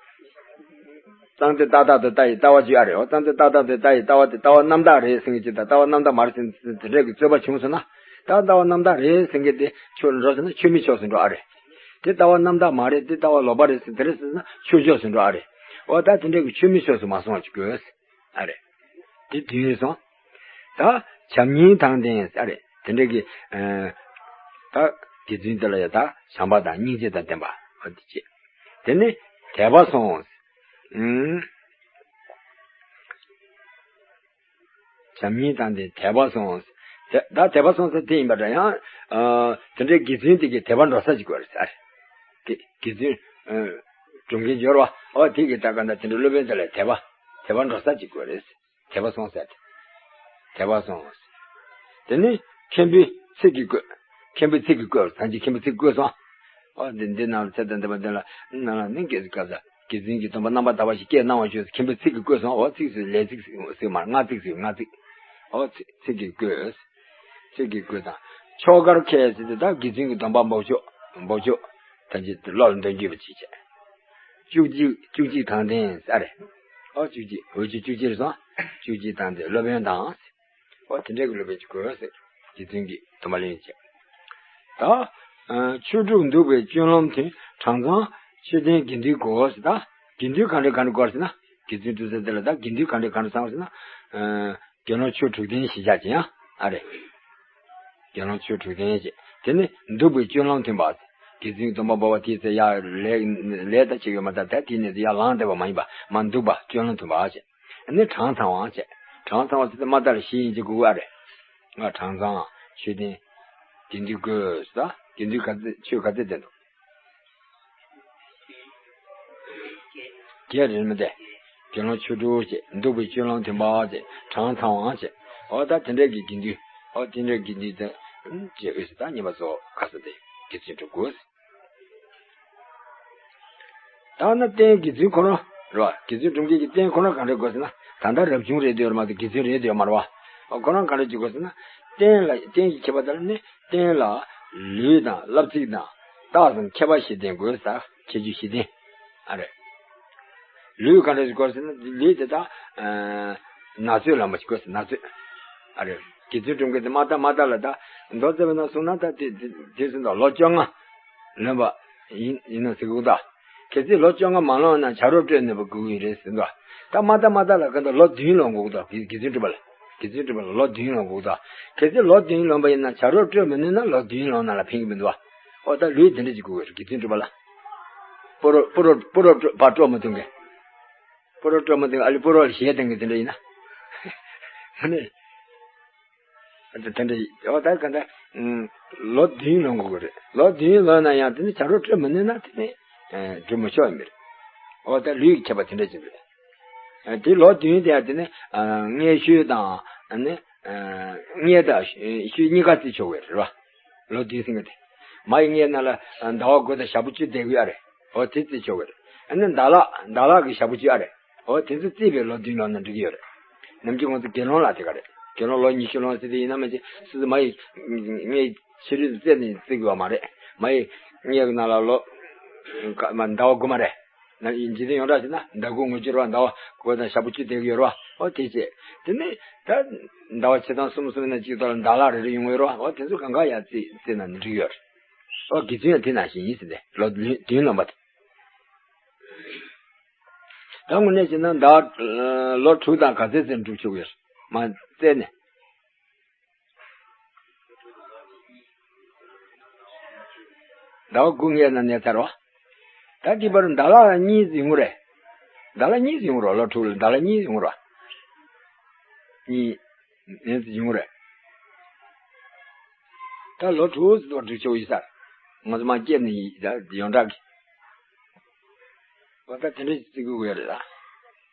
གསང་བསྟོད་རྟག་བདག་ཏུ་ལྟ་ཡི་ལྟ་བ་ཅིག་ཨ་རེད། འོ་གསང་བསྟོད་རྟག་བདག་ཏུ་ལྟ་ཡི་ལྟ་བ་དེ་ལྟ་བ་རྣམ་དག་རེད་ཟེར་མཁན་ཅིག་དང་ལྟ་བ་རྣམ་དག་མ་རེད་ཟེར་མཁན་དེ་འདྲ་གི་རྩོད་པ་བྱུང་སོང་ན། ད་ལྟ་བ་རྣམ་དག་རེད་ཟེར་མཁན་དེ་ཕྱོགས་འགྲོ་སོང་ན་ཆོས་མིན་ཕྱོགས་སུ་འགྲོ་ཨ་རེད། དེ་ལྟ་བ་རྣམ་དག་མ་རེད། དེ་ལྟ་བ་ལོག་པ་རེད་ཟེར་དེ་རེད་ཟེར་ན་ཆོས་ཕྱོགས་སུ་འགྲོ་ཨ་རེད། འོ་ད་དེ་འདྲ་གི་ཆོས་མིན་ཕྱོགས་སུ་མ་སོང་བ་ཅིག་དགོས། ཨ་རེད། དེ་དུས་སོང་། ད་བྱམས་སྙིང་དང་ལྡན་ཨ་རེད། དེ་འདྲ་གི། ཨ། ད་དགེ་བཙུན་དེ་ལ་ཡ་ད་བྱམས་པ་དང་སྙིང་རྗེ་དང་ལྡན་པ་འོ་དེ་བྱེད། དེ་ནས་དད་པ་སོང་། ཨུམ། བྱམས་སྙིང་དང་ལྡན་དད་པ་སོང་། དེ་ད་དད་པ་སོང་ས་དེ་ཡིན་པ་འདྲ་ཡང་། ཨ། དེ་འདྲའི་དགེ་བཙུན་དེ་གི་དད་པ་འགྲོ་ས་ཅིག་དགོས་རེད་ཨ་རེད། དེ་དགེ་བཙུན། ཨ། སྒྲུབ་མཁན་འབྱོར་བ་འོ་དེ་གི་ད་ག་འདྲ་དེ་འདྲའི་སློབ་དཔོན་དེ་ལ་དད་པ་དད་པ་འགྲོ་ས་ཅིག་དགོས་རེད། དད་པ་སོང་ཟེར་ཏེ། དད་པ་སོང་། དེ་ནི་མཁན་པོའི་ཚིག་གིས་བཀོད། མཁན་པོའི་ཚིག་གིས་བཀོད་ཐམས་ཅད་མཁན་པོའི་ཚིག་བཀོད་སོང་། ཨོ་འདི་འདི་ནང་ལ་ཚེ་དང་ལྡན་པ་འདི་ལ་ནང་ལ་ནི་དགེ་ཚུལ་དཀར་ས། དགེ་འདུན་གྱི་སྡོམ་པ་རྣམ་པར་དག་པ་ཞིག་སྐྱེས་གནང་བར་ཞུ། མཁན་པོས་ཚིག་གིས་བསྐོལ་སོང་། འོ་ཚིག་ཟེར་ལས་ཚིག་ཟེར་མ་རེད། སྔགས་ཚིག་ཟེར། སྔགས་ཚིག་འོ་ཚིག་ཚིག་གིས་བསྐོལ། ཚིག་གིས་བསྐོལ་དང་། ཆོ་གར་ཁས་ཟེར་དེ་ད་དགེ་འདུན་གྱི་སྡོམ་པ་འབོགས་ཆོག་འབོགས་ཆོག་ད་ཅི་བློ་ལ་འདོན་རྒྱུ་བ་ཅིག་བྱས། བཅུ་གཅིག་བཅུ་གཅིག་དང་ལྡན་ས་རེད། ཨོ་བཅུ་གཅིག་འོ་བཅུ་བཅུ་གཅིག་རེད་སོང་། བཅུ་གཅིག་དང་ལྡན་སློབ་དཔོན་དང་། ཨོ་དེ་འདྲའི་གི་སློབ་དཔོན་གྱི་གོས་ཟེར། དགེ་འདུན་གྱི་སྡོམ་པ་ལེན་བྱས། ད་ཆོས་དྲུག་འདུག་པའི་སྤྱོད་ལམ་མཐུན། གྲངས་ཚང་མཆོད་རྟེན་དགེ་འདུན་དགོས་ཟེར། ད་དགེ་འདུན་གང་འདྲ་གང་འདྲ་དགོས་ཟེར་ན། དགེ་འདུན་དུ་ཟེར་དེ་ལ་ད་དགེ་འདུན་གང་འདྲ་གང་འདྲ་ཚང་ཟེར་ན། དགེ་སློང་ཆོས་དྲུག་ལྡན་ཞེས་བྱ་ཅི་ཡང་ཨ་རེད། དགེ་སློང་ཆོས་དྲུག་ལྡན་ཞེས། དེ་ནི་འདུག་པའི་སྤྱོད་ལམ་མཐུན་པ། དགེ་འདུན་སྡོམ་པ་འབོགས་པ་དེའི་ཚེ་ཡར་ལས་ལས་ད་བྱེད་ཡོད་མ་ད་ད་དེའི་ནས་ཡར་ལངས་བསྡད་པ་མ་ཡིན་པ་མ་འདུག་པ་སྤྱོད་ལམ་མཐུན་པ་ཞེས། ནི་གྲངས་ཚང་བ་ཞེས། གྲངས་ཚང་བ་ཟེར་དེ་མ་ད་ལ་བཞི་ཡིན་གྱི་དགོས་པ་རེད། ང་གྲངས་ཚང་མཆོད་རྟེན་དགེ་འདུན་དགོས་ཟེར། དགེ་འདུན་ག་ཚོད་ཆོས་ག་ཚོད་ལྡན་འདུག་བརྒྱད་རེད་མི་འདུག་དགེ་སློང་ཆོས་དྲུག་ཅེས། འདུག་པའི་སྤྱོད་ལམ་མཐུན་པ་ཅེས། གྲངས་ཚང་བ་ཅེས། འོ་ད་དེ་འདྲའི་གི་དགེ་འདུན། འོ་དེ་འདྲའི་དགེ་འདུན་དེ་ཅེས་འོས་སུ་ད་ཉེས་པ་གཙོ་བོ་ཁ་ས་དེ་དགེ་ཚུལ་སྒྲུབ་དགོས། ད་ན་རྟེན་དགེ་ཚུལ་ཁོ་རང་རེད་བ། དགེ་ཚུལ་སྒྲུབ་མཁན་གྱི་རྟེན་ཁོ་རང་ག་འདྲ་དགོས་ཟེར་ན། ད་ལྟ་རབ་བྱུང་རེད་འདོད་ཡོད་མ་གཏོགས་དགེ་ཚུལ་རེད་འདོད་ཡོད་མ་རེད་བ། འོ་ཁོ་རང་ག་འདྲ་ཅིག་དགོས་ཟེར་ན། རྟེན་ལ་རྟེན་གྱི་ཁྱད་པར་ལྟར་ནི། རྟེན་ལ་ལུས་དང་བསླབ་ཚིགས་དང་རྟགས་སམ་ཁྱད་པར་བཞི་ལྡན་དགོས་ཟེར། ཁྱད་ཆོས་བཞི་ལྡན། ཨ་རེད། ལུས་ག་འདྲ་ཞིག་དགོས་ཟེར་ན་ལུས་དེ་དག་ན་ཚོད་ལོན་པ་ཞིག་དགོས་ཟེར། ན་ཚོད། ཨ་རེད། དགེ་ཚུལ་སྒྲུབ་མཁན་དེ་མ་དག་མ་དག་ལ་ད་མདོ་རྩ་བའི་ནང་གསུངས་ན་ད་དེ་དེ་དེ་ཟེར་ད་ལོ་བཅོ་ལྔ་ལོན་པ་ཡིན་ཡིན་ན་ཟེར་གི་འདུག་གལ་སྲིད་ལོ་བཅོ་ལྔ་མ་ལོན་ན་བྱ་རོག་སྤྲོད་ནུས་པ་དགོས་ཀྱི་རེད་ཟེར་འདུག་ད་མ་དག་མ་དག་ལ་ག་འདྲ་ལོ་བདུན་ལོན་དགོས་འདུག་དགེ་ཚུལ་སྒྲུབ་པ་ལ། དགེ་ཚུལ་སྒྲུབ་པ་ལ་ལོ་བདུན་ལོན་དགོས་འདུག་གལ་སྲིད་ལོ་བདུན་ལོན་པ་ཡིན་ན་བྱ་རོག་སྤྲོད་མི་ནུས་ན་ལོ་བདུན་ལོན་ན་ལ་ཕན་གྱི་མི་འདུག་ཨོ་ད་ལུས་དེ་འདྲ་ཅིག་དགོས་ཀྱི་རེད་དགེ་ཚུལ་སྒྲུབ་པ་ལ། སྤོ་རོ་སྤོ་རོ་སྤོ་རོ་སྤྲོ་བ་སྤྲོ་མི་ཐུབ་མཁན། སྤོ་རོ་སྤྲོ་མི་ཐུབ་མཁན་ཨ་ལི་སྤོ་རོ་ལ་ཞེད་བཏང་གི་དེ་འདྲ་ཡིན་ན། ཨ་ནི། ཨ་ད་དེ་འདྲ་ཡིན། ཨོ་ད་ག་འདྲ། ལོ་བདུན་ལོན་དགོས་ཀྱི་རེད། ལོ་བདུན་ལོན་ན་ཡང་དེ་ནི་བྱ་རོག་སྤྲོད་མི་ནུས་ན་དེ་ནི། སྒྲུབ་མི་ཆོག་ཡིན་པ་རེད། ཨོ་ད་ལུས་ཀྱི་ཁྱད་པར་དེ་འདྲ་ཅིག་རེད། དེ་ལོ་བདུན་དེ་ཡང་དེ་ནི། མངལ་ཤུལ་དང་ནི། མངལ་དང་ཤུལ་གཉིས་ཀ་བརྩི་ཆོག་གི་རེད་བ། ལོ་བདུན་ཟེར་མཁན་དེ། མ་ཡི་མངལ་ནང་ལ་ཟླ་བ་དགུ་དང་ཞག་པོ་བཅུ་བསྡད་ཀྱི་ཡོད་རེད། འོ་དེ་བརྩི་ཆོག་གི་རེད། ཨ་ནི་ཟླ་ལྷག་ཟླ་ལྷག་གི་ཞག་པོ་བཅུ་ཨ་རེད། འོ་དེ་ཚོ་བརྩིས་པའི་ལོ་བདུན་ལོན་ན་འགྲིག་གི་ཡོད་རེད། ནམ་རྒྱུན་ང་ཚོ་དགེ་སློང་ལ་དེ་ག་རེད། དགེ་སློང་ལོ་ཉི་ཤུ་ལོན་ཟེར་དེ་ཡིན་ན་མ་གཞི་སོ་སོ་མ་ཡི་མངལ་ཕྱི་རོལ་དུ་བཙས་ནས་བརྩི་དགོས་པ་མ་རེད། མ་ཡི་མངལ་གྱི་ནང་ལ་ལོ། ཟླ་བ་དགུ་མ་རེད། ན་འཇིག་རྟེན་ཡོངས་གྲགས་བྱས་ན་ཟླ་དགུ་ངོ་བཅུ་རེད་བ། ཟླ་བ་དགུ་དང་ཞག་པོ་བཅུ་བསྡད་ཀྱི་ཡོད་རེད་བ། ཨོ་དེ་བྱས། དེ་ནས་ད་ཟླ་བ་ཕྱེད་དང་གསུམ་གསུམ་ན་གཅིག་ཐོག་ལ་ཟླ་ལྷག་རེ་རེ་ཡོང་གི་ཡོད་རེད་བ། ཨོ་དེ་ཚོ་གང་ག་ཡར་བརྩིས་བརྩིས་ན་ནི་འགྲིག་ཡོད་རེད། ཨོ་དགེ་ཚུལ་ཡང་དེ་ནང་བཞིན་ཡིན་ཟེར་ཏེ་ལོ་བདུན་ལོན་པ་དེ། ད་དངོས་གནས་བྱས་ན་ཟླ་བ་ལོ་དྲུག་དང་ག་ཚོད་ཙམ་སྒྲུབ་ཆོག་གི་ཡོད་རེད། མ་བཙས་ནས། ཟླ་བ་དགུ་ལྔའི་ནང་ནས་ཚར་བ། ད་དེ་བར་ཟླ་ལྷག་གཉིས་ཡོང་གི་རེད། ཟླ་ལྷག་གཉིས་ཡོང་གི་རེད། ལོ་དྲུག་ལ་ཟླ་ལྷག་གཉིས་ཡོང་གི་རེད། གཉིས་ནས་ཡོང་གི་རེད། ད་ལོ་དྲུག་ཙམ་སྒྲུབ་ཆོག་ཡོད་ས་རེད། ང་ཚོ་མ་སྐྱེས་ནས་ཡོངས་གྲགས་ཀྱི། འོ་ད་དེ་འདྲ་ཞིག་བརྩི་དགོས་ཀྱི་རེད་ད།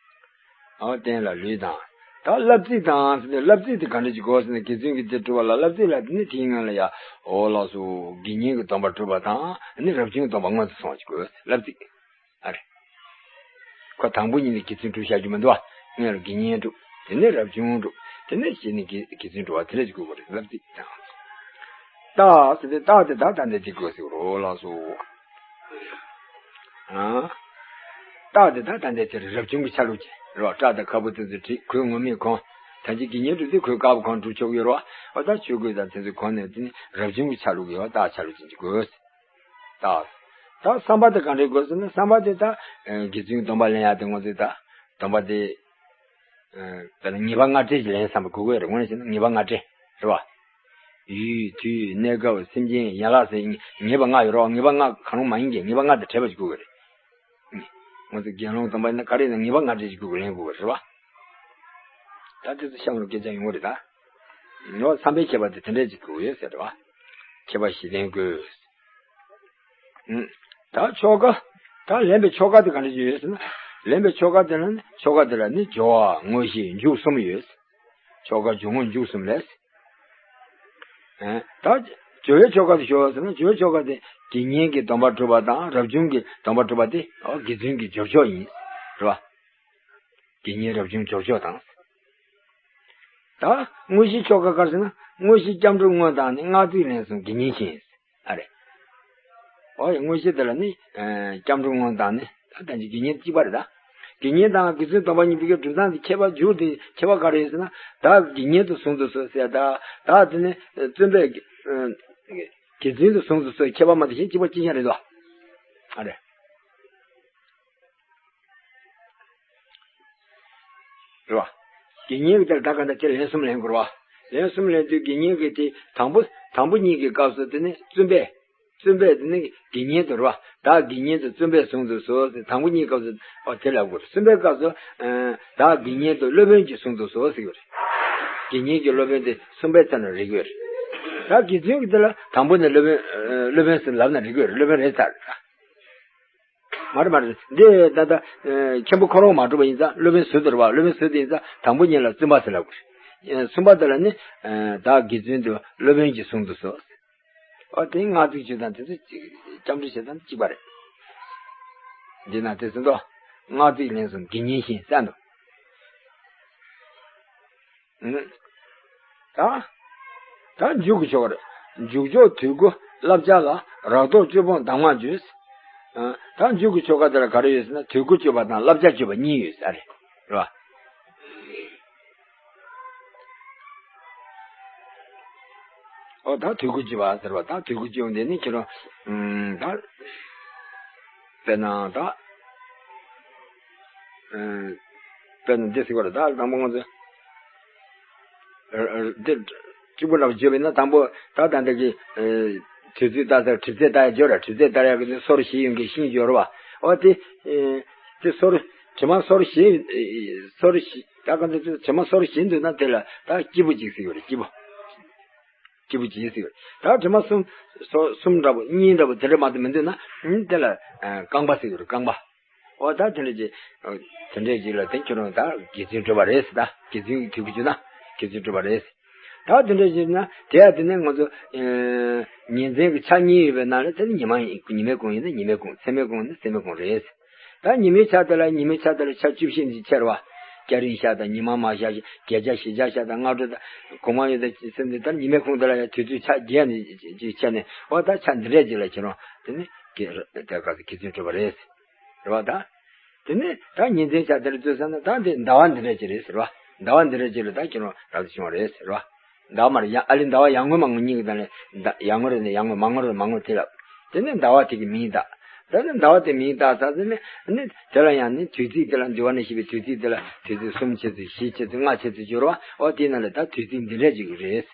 འོ་རྟེན་ལ་ལུས་དང་། ད་བསླབ་ཚིགས་དང་ཟེར་ཏེ་བསླབ་ཚིགས་དེ་ག་འདྲ་ཞིག་དགོས་ཟེར་ན་དགེ་ཚུལ་གྱི་དེ་སྒྲུབ་པ་ལ་བསླབ་ཚིགས་ལ་དེ་ནི་དེའི་སྔོན་ལ་ཡ། འོ་ལགས་སོ། དགེ་བསྙེན་གྱི་སྡོམ་པ་སྒྲུབ་པ་དང་ནི་རབ་བྱུང་གི་སྡོམ་པ་སྔོན་དུ་སོང་བ་ཞིག་དགོས་བསླབ་ཚིགས། ཨ་རེ། ཁོ་དང་པོ་ཉིད་ནས་དགེ་ཚུལ་སྒྲུབ་བྱ་རྒྱུ་མི་འདུག་བ། སྔོན་ལ་དགེ་བསྙེན་སྒྲུབ། དེ་ནས་རབ་བྱུང་སྒྲུབ། དེ་ནས་གཞི་ནས་དགེ་དགེ་ཚུལ་སྒྲུབ་པ་དེ་འདྲ་ཞིག་དགོས་པ་རེད་བསླབ་ཚིགས་དང་། རྟགས་ཟེར་ཏེ་རྟགས་དེ་ད་ད་འདི་དེ་དགོས་ཟེར་རོ་ལགས་སོ། ཨ། རྟགས་དེ་ད་ད་འདི་དེ་རབ་བྱུང་གི་ཆ་ལུགས་ཀྱི་རོ། སྐྲ་དང་ཁ་སྤུ་དེ་ཚོ་བྲིས། གོས་ངུར་སྨྲིག་གོན། ད་ཅི་དགེ་བསྙེན་སྒྲུབ་དུས་གོས་དཀར་པོ་གོན་སྒྲུབ་ཆོག་ཡོད་རོ། འོ་ད་ཆོས་གོས་དང་དེ་ཚོ་གོན་ནས་དེ་ནི་རབ་བྱུང་གི་ཆ་ལུགས་ཀྱི་འོ་རྟགས་ཆ་ལུགས་ཅན་གྱི་དགོས། རྟགས། ད་བསམ་པ་དེ་ག་འདྲའི་དགོས་ཟེར་ན་བསམ་པ་དེ་ད་དགེ་ཚུལ་སྡོམ་པ་ལེན་ཡ་དེ་ངོ་ཚོས་ད་སྡོམ་པ་དེ། དཔེར་ན་ཉེས་པ་ལྔ་སྤྲད་ཅིག་ལེན་བསམ་པ་དགོས་ཀྱི་རེད། དངོས་གནས་བྱས་ན་ཉེས་པ་ལྔ་སྤྲད་རེད་བ། ཡུལ་དུས་གནས་སྐབས་སེམས་ཅན་ཡན་ལག་ཟེར་ཉེས་པ་ལྔ་ཡོད་རེད་བ། ཉེས་པ་ལྔ་གང་རུང་མ་ཡིན་གྱི་ཉེས་པ་ལྔ་དེ་བྲལ་བ་ཅིག་དགོས་ཀྱི་རེད། ང་ཚོ་དགེ་སློང་སྡོམ་པ་ཡིན་ན་ག་རེ་ཡིན་ན་ཉེས་པ་ལྔ་སྤྲད་ཅིག་དགོས་ཀྱི་ལེན་དགོས་ཀྱི་རེད་བ། ད་དེ་ཚོ་གཤམ་ལ་སྐད་ཆ་ཡོང་གི་རེད་ད། ནོ་བསམ་པའི་ཁྱད་པར་དེ་དེ་འདྲས་ཅིག་དགོས་ཡོད་ཟེར་རེད་བ། ཁྱད་པར་བཞི་ལྡན་དགོས། ད་ཆོ་ག་ད་ལེན་པའི་ཆོ་ག་དེ་ག་འདྲ་ཅིག་ཡོད་ཟེར་ན། ལེན་པའི་ཆོ་ག་དེ་ལ་ནི་ཆོ་ག་དེ་ལ་ནི་སྦྱོར་བ་དངོས་གཞི་མཇུག་གསུམ་ཡོད། ཆོ་ག་སྦྱོར་དངོས་མཇུག་གསུམ་ལས། ད་སྦྱོར་བའི་ཆོ་ག་དེ་ཞོག་ཟེར་ན་སྦྱོར་བའི་ཆོ་ག་དེ། དགེ་བསྙེན་གྱི་སྡོམ་པ་སྒྲུབ་པ་དང་རབ་བྱུང་གི་སྡོམ་པ་སྒྲུབ་པ་དེ་ཨོ་དགེ་བཙུན་གྱི་སྦྱོར་ཕྱོགས་ཡིན། རེད་བ། དགེ་བསྙེན་རབ་བྱུང་སྦྱོར་ཕྱོགས་དང་། ད་དངོས་གཞི་ཆོ་ག་ག་རེ་ཟེར་ན། དངོས་གཞི་སྐྱབས་འགྲོ་དངོས་དང་ནི། སྔགས་ཚིག་ལན་གསུམ་དགེ་བསྙེན་བཞིན། ཨ་རེ། ཨོ་ཡ། དངོས་གཞི་དེ་ལ་ནི་ཨ་སྐྱབས་འགྲོ་དངོས་དང་ནི། ད་ལྟ་གཅིག་དགེ་བསྙེན་གཅིག་པ་རེད་ད། དགེ་བསྙེན་དང་དགེ་བཙུན་སྡོམ་པ་གཉིས་པོའི་གི་གྲུབ་མཐའ་དེ་ཁྱད་པར་འཇུག་དེ་ཁྱད་པར་ག་རེ་ཡོད་ཟེར་ན། ད་དགེ་བསྙེན་དུ་གཟུང་དུ་གསོལ་ཟེར། ད་ད་དེ་ནི་བཙུན་པས་ཨ་དགེ་བཙུན་དུ་གཟུང་དུ་གསོལ། ཁྱད་པར་མ་དེ་བཞིན་གཅིག་པ་གཅིག་རྐྱང་རེད་དོ། ཨ་རེ། རེད་བ། དགེ་བསྙེན་གྱི་དེར་ད་ག་འདྲ་ཁྱེད་ལན་གསུམ་ལེན་དགོས་རེད་བ། ལན་གསུམ་ལེན་དུས་དགེ་བསྙེན་གྱི་དེ་དང་པོ་དང་པོ་གཉིས་ཀྱི་སྐབས་སུ་དེ་ནི་བཙུན་པས། བཙུན་པས་དེ་ནི་དགེ་བསྙེན་དུ་རེད་བ། ད་དགེ་བསྙེན་དུ་བཙུན་པས་གཟུང་དུ་གསོལ་ཟེར། དང་པོ་གཉིས་སྐབས་སུ་ཨོ་དེ་ལབ་དགོས་རེད། གསུམ་པའི་སྐབས་སུ་ཨ་ད་དགེ་བསྙེན་དུ་སློབ་དཔོན་གྱིས་གཟུང་དུ་གསོལ་ཟེར་གྱི་རེད། དགེ་བསྙེན་གྱི་སློབ་དཔོན་དེ་གསུམ་པའི་ཚེ་ན་རིག་གི་རེད། ད་དགེ་བཙུན་གྱི་དེ་ལ་དང་པོ་ནས་སློབ་དཔོན་ཨ་སློབ་དཔོན་ཟེར་ལབ་ན་རིག་གི་རེད། སློབ་དཔོན་རེད་ཚར་རེད། མ་རེད་མ་རེད། འདི་ད་ལྟ་ཨ་མཁན་པོ་ཁོ་རང་མ་གྲུབ་པ་ཡིན་ཙང་སློབ་དཔོན་ཟུར་དུ་རེད་བ། སློབ་དཔོན་ཟུར་དུ་ཡིན་ཙང་དང་པོ་གཉིས་ལ་བཙུན་པ་ཟེར་ལབ་དགོས་རེད། ཨ་གསུམ་པ་དེ་ལ་ནི་ཨ་བདག་དགེ་བཙུན་དུ་སློབ་དཔོན་གྱིས་གཟུང་དུ་གསོལ། ཨོ་དེ་སྔགས་ཚིག་བརྗོད་སྟངས་དེ་ཚོ་གཅིག་སྐྱབས་འགྲོ་བྱེད་སྟངས་གཅིག་པ་རེད། འདི་ན་དེ་ཚོ་འདུག་སྔགས་ཚིག་ལན་གསུམ་དགེ་བསྙེན་བཞིན་གསལ་འདུག་ཨང་། ད། ད་མཇུག་གི་ཆོ་ག་རེད། མཇུག་ཆོག་དུས་དགུ་བསླབ་བྱ་ལ། རག་ཐོག་བཅུ་སྤོང་གདམས་ངག་བརྗོད། ཨ། ད་མཇུག་གི་ཆོ་ག་དེ་ལ་ག་རེ་ཡོད་ཟེར་ན། དུས་དགུ་བརྗོད་པ་དང་བསླབ་བྱ་བརྗོད་པ་གཉིས་ཡོད་ས་རེད། རེད་བ། ཨོ་ད་དུས་དགུ་བརྗོད་པ་ཟེར་བ། ད་དུས་དགུ་བརྗོད་པ་འདི་ནི་ཁྱེད་རང་ཨུམ་ད། དཔེར་ན་ད། ཨ། དཔེར་ན་འདི་ཟེར་བ་རེད། ད་དང་པོ་ང་ཚོ། ཨ་ཨ་འདི་གཅིག་པུ་འདྲ་བོ་བརྗོད་པ་ཡིན་ན། དང་པོ་ད་ད་འདི་གི་ཨ་དུས་ཚོད་ལྟ་ས་དུས་ཚོད་ལྟ་ཡ་བརྗོད་ར། དུས་ཚོད་ལྟ་ཡ་གི་ནི་སོར་བཞི་ཡོང་གི་ཤིང་བརྗོད་ར་བ། ཨོ་དེ་ཨ་དེ་སོར་དྲི་མ་སོར་བཞི་ཨ་སོར་བཞི་ད་ག་འདི་དྲི་མ་སོར་བཞི་འདུག་ན་དེ་ལ་ད་སྐྱེས་བུ་གཅིག་ཟེར་གྱི་རེད། སྐྱེས་བུ། སྐྱེས་བུ་གཅིག་ཟེར་གྱི་རེད། ད་དྲི་མ་གསུམ་སོ་གསུམ་འདྲ་བོ་གཉིས་འདྲ་བོ་དེ་འདྲ་མ་གཏོགས་མི་འདུག་ན་ཨ་དེ་ལ་ཨ་རྐང་པ་ཟེར་གྱི་རེད། རྐང་པ། ཨོ་ད་དེ་འདྲ་ཅིག་དེ་འདྲ་ཅིག་ལ་དེ་ཁྱོད་རང་ད་དགེ་བཙུན་གྲུབ་པ་རེད་ཟེར། ད་དགེ་བཙུན་གྱི་དུས་ཀྱི་བརྗོད་ན་དགེ་བཙུན་གྲུབ་པ་རེད་ཟེར། ད་དེ་འདྲ་ཅིག་ན་དེ་ཡང་དེ་ནས་ང་ཚོ་ཨེ་ཉིན་མཚན་གྱི་ཆ་གཉིས་ཡོད་པའི་ནང་ལ་དེ་ནི་ཉི་མ་ཡིན། ཉི་མའི་གུང་ཡིན་ན་ཉི་མའི་གུང་། མཚན་མོའི་གུང་ཡིན་ན་མཚན་མོའི་གུང་རེད་ཟེར། ད་ཉི་མའི་ཆ་དེ་ལ་ཉི་མའི་ཆ་དེ་ལ་ཆ་བཅུ་བཞི་ནས་ཕྱེ་ར་བ། སྐྱ་རེངས་ཤར་དང་ཉི་མ་མར་ཤར། བརྒྱད་ཆ་བཞི་ཆ་ཤར་དང་སྔ་དྲོ་དང་གུང་མ་ཡོད་དང་སེམས་དེ་ལྟར་ཉི་མའི་ཁུང་དེ་ལ་ཡང་དུས་ཚོད་ཆ་བརྒྱད་ནས་ཅིག་ཕྱེ་ནས། འོ་ད་ཆ་འདི་འདྲས་ཅིག་ལ་ཁྱེད་རང་དེ་ནི་དགེ་དེ་ག་ཚོད་དགེ་བཙུན་གྲུབ་པ་རེད། རེད་བ་ད། དེ་ནི་ད་ཉིན་མཚན་ཆ་དེ་ལ་ལྟོས་ས་ན་ད་འདི་ཟླ་བ་འདི་འདྲས་ཅིག་རེད་ཟེར་བ། ཟླ་བ་འདི་འདྲས་ཅིག་ལ་ད་ཁྱེད་རང་རབ་ཏུ་བྱུང་བ་རེད་ཟེར་བ། ཟླ་བ་མར་ཡང་ཨ་ལི་ཟླ་བ་ཡར་ངོ་མར་ངོ་གཉིས་ཀྱི་ད་ནི་ཟླ་ཡར་ངོ་རེད་ནི་ཡར་ངོ། མར་ངོ་རེད་མར་ངོ་དེ་ལ། དེ་ནི་ཟླ་བ་དེ་གི་མིང་བཏགས། ད་ནི་ཟླ་བ་དེ་མིང་བཏགས་ས་དེ་ནི་ནི་དེ་ལ་ཡང་ནི་དུས་ཚིགས་དེ་ལ་འདུལ་བ་ནས་བཤད་པའི་དུས་ཚིགས་དེ་ལ་དུས་ཚིགས་གསུམ་ཕྱེ་ཚུལ་བཞི་ཕྱེ་ཚུལ་ལྔ་ཕྱེ་ཚུལ་སྦྱོར་བ། འོ་དེ་ནང་ལ་ད་དུས་ཚིགས་འདི་འདྲ་ཅིག་རེད།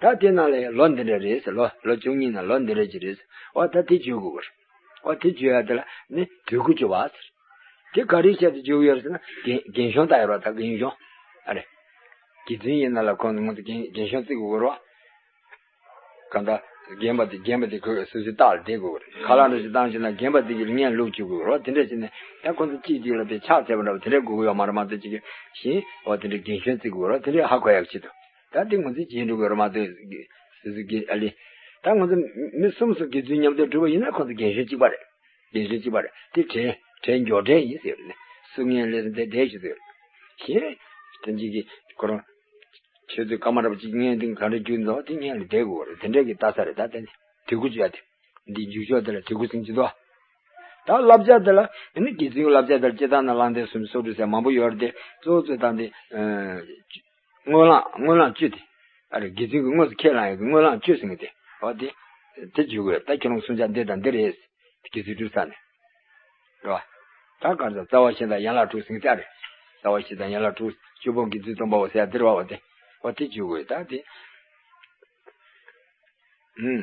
ད་དེ་ནང་ལ་ཡང་ལོ་འདི་འདྲ་རེད་ཟེར། ལོ་ལོ་བཅུ་གཉིས་ནང་ལོ་འདི་འདྲ་ཅིག་རེད་ཟེར། འོ་ད་དེ་བརྗོད་དགོས་པ་རེད། འོ་དེ་བརྗོད་ཡ་དེ་ལ་ནི་དུས་དགུ་བརྗོད་པ་ཟེར། དེ་ག་རེའི་ཆེད་དུ་བརྗོད་ཀྱི་ཡོད་རེད་ཟེར་ན། རྒན་རྒན་གཞོན་ལྟ་ཡོད་རེད་བ། ད་རྒན་གཞོན། ཨ་རེ། དགེ་བཙུན་ཡིན་ན་ལ་ཁོང་ཚོ་མང་དུ་རྒན་རྒན་གཞོན་བརྩི་དགོས་རེད་བ། གང་ལྟར་རྒན་པ་དེ་རྒན་པ་དེ་ཁོས་སོ་སོའི་རྟགས་ལ་བསྡད་དགོས་རེད། ཁ་ལག་འདྲ་ཞིག་བཏང་བྱས་ན་རྒན་པ་དེ་གི་ལ་ངན་ལུག་བཅུག་དགོས་རེད་བ། དེ་འདྲ་བྱས་ནས་ད་ཁོང་ཚོ་གཅིག་གཅིག་ལ་དེ་ཕྱག་འཚལ་བ་འདྲ་བ་དེ་འདྲ་དགོས་ཀྱི་ཡོད་མ་རེད་མ་གཏོགས། ཅིག་གི་བཞིན་འོ་དེ་འདྲ་རྒན་གཞོན་བརྩི་དགོས་རེད་བ། དེ་འདྲ་ཧ་གོ་ཡག་ཆེད་དུ། ད་དེ་ང་ཚོས་བྱེད་འགྲོ་དགོས་རེད་མ་གཏོགས། སོ་སོ་གི་ཨ་ལི། ད་ང་ཚོ་མི་གསུམ་སོགས་དགེ་བཙུན་མཉམ་དུ་སྒྲུབ་པ་ཡིན་ན་ཁོང་ཚོ་རྒན་གཞོན་གཅིག་པ་རེད། རྒན་གཞོན་གཅིག་པ་རེད། དེ་གྲས་གྲས་མགྱོགས་གྲས་ཡིན་ཟེར་ནས། སུ་ངན་ལས་དེ་བསྡད་ཞུ་ཟེར། གཞན་དོན་གཅིག་གི་ཁོ་རང་ཆོས་ཚུལ་སྐར་མ་རབ་ཅིག་ངན་དེ་ག་འདྲ་རྒྱུ་འདུག་དེ་ངན་ལ་བསྡད་དགོས་རེད། དེ་འདྲས་ཀྱི་ལྟ་ས་རེད། ད་དེ་དུས་དགུ་བརྗོད་དེ་འདི་མཇུག་ཆོག་དེ་ལ་དུས་དགུ་ཟིན་གྱི་འདུག་ད་བསླབ་བྱ་དེ་ལ་ནི་དགེ་བཙུན་གྱི་བསླབ་བྱ་དེ་ལ་སྤྱིར་བཏང་ན་བླང་དོར་སུམ་ཅུ་སོ་དྲུག་ཟེར་མང་པོ་ཡོད་རེད་དེ། གཙོ་བོ་གཙོ་བོ་དང་དེ། སྔོན་ལངས་སྔོན་ལངས་བཅུ་དེ། ཨ་རེ་དགེ་བཙུན་གྱིས་དངོས་སུ་ཁས་བླངས་ཡོད་ཀྱི་སྔོན་ལངས་བཅུ་ཟེར་མཁན་དེ། འོ་དེ། དེ་བརྗོད་དགོས། ད་ཁྱེད་རང་གསུང་བྱ་འདི་དང་འདི་རེད། དགེ་ཚུལ་སྒྲུབ་ས་ནས། རེད་བ། ད་ག་རེ་ཟེར། རྩ་བ་བཞི་དང་ཡན་ལག་དྲུག་ཟེར་མཁན་དེ། ཨ་རེ། རྩ་བ་བཞི་དང་ཡན་ལག་དྲུག་བཅུ་སྤོང་དགེ་ཚུལ་སྡོམ་པའོ་ཟེར་ཡ་འདི་རེད་བ། འོ་དེ། འོ་དེ་བརྗོད་དགོས། ད་དེ། ཨུམ།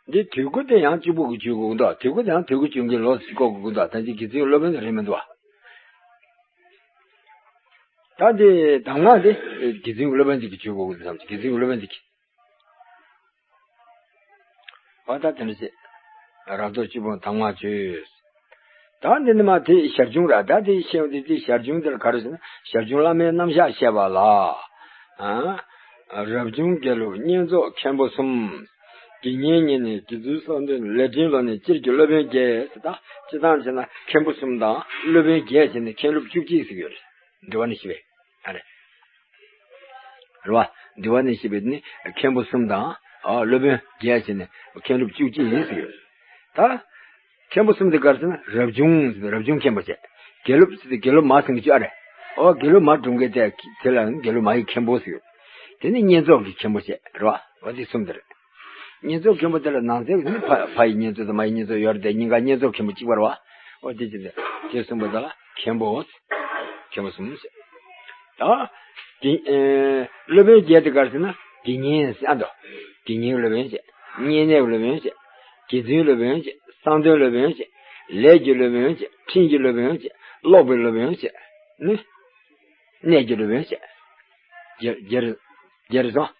འདི་དུས་དགུ་དེ་ཡང་གཅིག་པུ་གི་བརྗོད་དགོས་འདུག་དུས་དགུ་དེ་ཡང་དུས་དགུ་བརྗོད་མཁན་ལོ་ཟེར་གོ་དགོས་འདུག་ད་ཅི་དགེ་ཚུལ་སློབ་དཔོན་དེ་རེད་མི་འདུག་བ། ད་འདི་གདམས་ངག་དེ་དགེ་ཚུལ་སློབ་དཔོན་ཅིག་གིས་བརྗོད་དགོས་འདུག་བསམ། དགེ་ཚུལ་སློབ་དཔོན་ཅིག་གིས། འོ་ད་དེ་འདྲ་བྱས། རབ་ཏུ་བཅུ་སྤོང་གདམས་ངག་བརྗོད། ད་འདི་ནི་མ་དེ་ཞར་བྱུང་ར། ད་དེ་བཤད་པ་དེ་དེ་ཞར་བྱུང་དེ་ལ་ག་རེ་ཟེར་ན། ཞར་བྱུང་བླ་མའི་རྣམ་གཞག་བཤད་པ་ལ། ཨ། རབ་བྱུང་དགེ་ལུགས་བསྙེན་རྫོགས་མཁན་པོ་གསུམ། དགེ་བསྙེན་ཉིད་ནས་དགེ་ཚུལ་གསང་སྟོན་ལས་འབྲིང་ལོ་ནས་སྤྱིར་གྱི་སློབ་དཔོན་བརྒྱད་ཟེར། ད་སྤྱིར་བཏང་བྱས་ན་མཁན་པོ་གསུམ་དང་སློབ་དཔོན་བརྒྱད་བྱས་ནས་མཁན་སློབ་བཅུ་གཅིག་ཟེར་གྱི་ཡོད་རེད། འདུལ་བ་ནས་བཤད་པའི། ཨ་རེད། རེད་བ། འདུལ་བ་ནས་བཤད་པའི་ནི་མཁན་པོ་གསུམ་དང་། ཨ། སློབ་དཔོན་བརྒྱད་བྱས་ནས་མཁན་སློབ་བཅུ་གཅིག་ཡིན་ཟེར་གྱི་ཡོད་རེད། ད། མཁན་པོ་གསུམ་དེ་ག་རེ་ཟེར་ན་རབ་བྱུང་ཟེར་ཏེ་རབ་བྱུང་མཁན་པོ་བྱས། དགེ་སློབ་ཟེར་ཏེ་དགེ་སློབ་མ་ཟེར་གྱི་ཅིག་ཨ་རེད། ཨོ་དགེ་སློབ་མ་གྲུབ་མཁན་དེ་དེ་ལ་དགེ་སློབ་མ་ཡི་མཁན་པོ་ཟེར་གྱི་ཡོད། དེ་ནི་བསྙེན་རྫོགས་ཀྱི་མཁན་པོ་བྱས་རེད་བ། ཨོ་དེ་གསུམ་དེ་རེད། བསྙེན་རྫོགས་མཁན་པོ་དེ་ལ་ནང་གསེས་ཀྱི་ནི་ཕ་ཕ་ཡི་བསྙེན་རྫོགས་དང་མ་ཡི་བསྙེན་རྫོགས་ཡོད་རེད་དེ། གཉིས་ཀ་བསྙེན་རྫོགས་མཁན་པོ་གཅིག་པ་རེད་བ། ཨོ་དེ་ཅི་དེ་དེ་གསུམ་པོ་དེ་ལ་མཁན་པོ། མཁན་པོ་གསུམ་བྱས། ད། དེ། ཨེ། སློབ་དཔོན་བརྒྱད་དེ་ག་རེ་ཟེར་ན་དགེ་བསྙེན་ཟེར་ཨ་འདུག་དགེ་བསྙེན་སློབ་དཔོན་བྱས། བསྙེན་གནས་སློབ་དཔོན་བྱས། དགེ་ཚུལ་སློབ་དཔོན་བྱས། གསང་སྟོན་སློབ་དཔོན་བྱས། ལས་ཀྱི་སློབ་དཔོན་བྱས། ཁྲིམས་ཀྱི་སློབ་དཔོན་བྱས། ཀློག་པའི་སློབ་དཔོན་བྱས། ནི། གནས་ཀྱི་སློབ་དཔོན་བྱས། བརྒྱད་བརྒྱད་བརྒྱད་སོང་།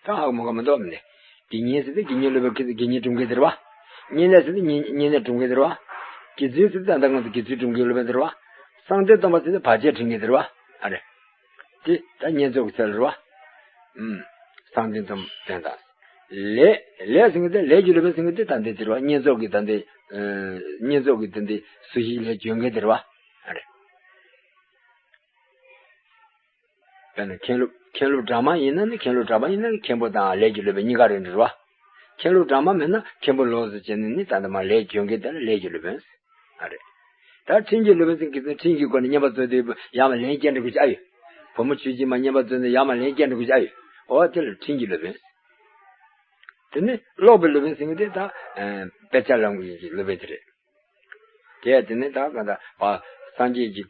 ད་ཧ་གོ་མ་གོ་མི་འདུག་མི་ནི། དགེ་བསྙེན་ཟེར་ཏེ་དགེ་བསྙེན་སློབ་དཔོན་གྱི་དགེ་བསྙེན་སྒྲུབ་མཁན་དེ་རེད་བ། བསྙེན་གནས་ཟེར་ཏེ་བསྙེན་བསྙེན་གནས་སྒྲུབ་མཁན་དེ་རེད་བ། དགེ་ཚུལ་ཟེར་ཏེ་ད་ལྟ་ང་ཚོ་དགེ་ཚུལ་སྒྲུབ་མཁན་སློབ་དཔོན་དེ་རེད་བ། གསང་སྟོན་སྟོན་པ་ཟེར་ཏེ་བར་ཆད་ཁྲིད་མཁན་དེ་རེད་བ། ཨ་རེད། དེ་ད་བསྙེན་རྫོགས་ཀྱི་ཚད་ལ་རེད་བ། ཨུམ། གསང་སྟོན་སྟོན་སྟོན་དང་། ལས་ལས་ཟེར་མཁན་དེ་ལས་ཀྱི་སློབ་དཔོན་ཟེར་མཁན་དེ་ད་འདི་དེ་རེད་བ། བསྙེན་རྫོགས་ཀྱི་ད་འདི། ཨ། བསྙེན་རྫོགས་ཀྱི་ད་འདི་སུ་ཞིག་ལས་བྱོན་མཁན་དེ་རེད་བ། ཨ་རེད། དཔེར་ན་མཁན་སློབ་མཁན་སློབ་གྲངས་མང་ཡིན་ན་ནི། མཁན་སློབ་གྲངས་མང་ཡིན་ན་ནི་མཁན་པོ་དང་ལས་ཀྱི་སློབ་དཔོན་གཉིས་ཀ་རེད་འགྲོ་བ། མཁན་སློབ་གྲངས་མང་མེད་ན་མཁན་པོ་ལོགས་སུ་བྱས་ནས་ནི་ད་ལྟ་མ་ལས་བྱོན་མཁན་དེ་ལ་ལས་ཀྱི་སློབ་དཔོན། ཨ་རེད། ད་ཁྲིམས་ཀྱི་སློབ་དཔོན་ཟེར་མཁན་དེ་ཁྲིམས་ཀྱི་སྒོ་ནས་བསྙེན་པར་མཛད་དེ་ཡར་མར་ལན་བསྐྱལ་འགྲོ་དགོས་ཀྱི་ཨ་ཡོད། བུ་མོ་ཆོས་སྦྱིན་མར་བསྙེན་པར་མཛད་ནས་ཡར་མར་ལན་བསྐྱལ་འགྲོ་དགོས་ཀྱི་ཨ་ཡོད། འོ་དེ་ལ་ཁྲིམས་ཀྱི་སློབ་དཔོན། དེ་ནི་ཀློག་པའི་སློབ་དཔོན་ཟེར་མཁན་དེ་ད་དཔེ་ཆ་ལམ་གྱི་སློབ་དཔོན་དེ་རེད། དེ་དེ་ནི་ད་ག་ད་བ་སངས་རྒྱས་ཀྱི་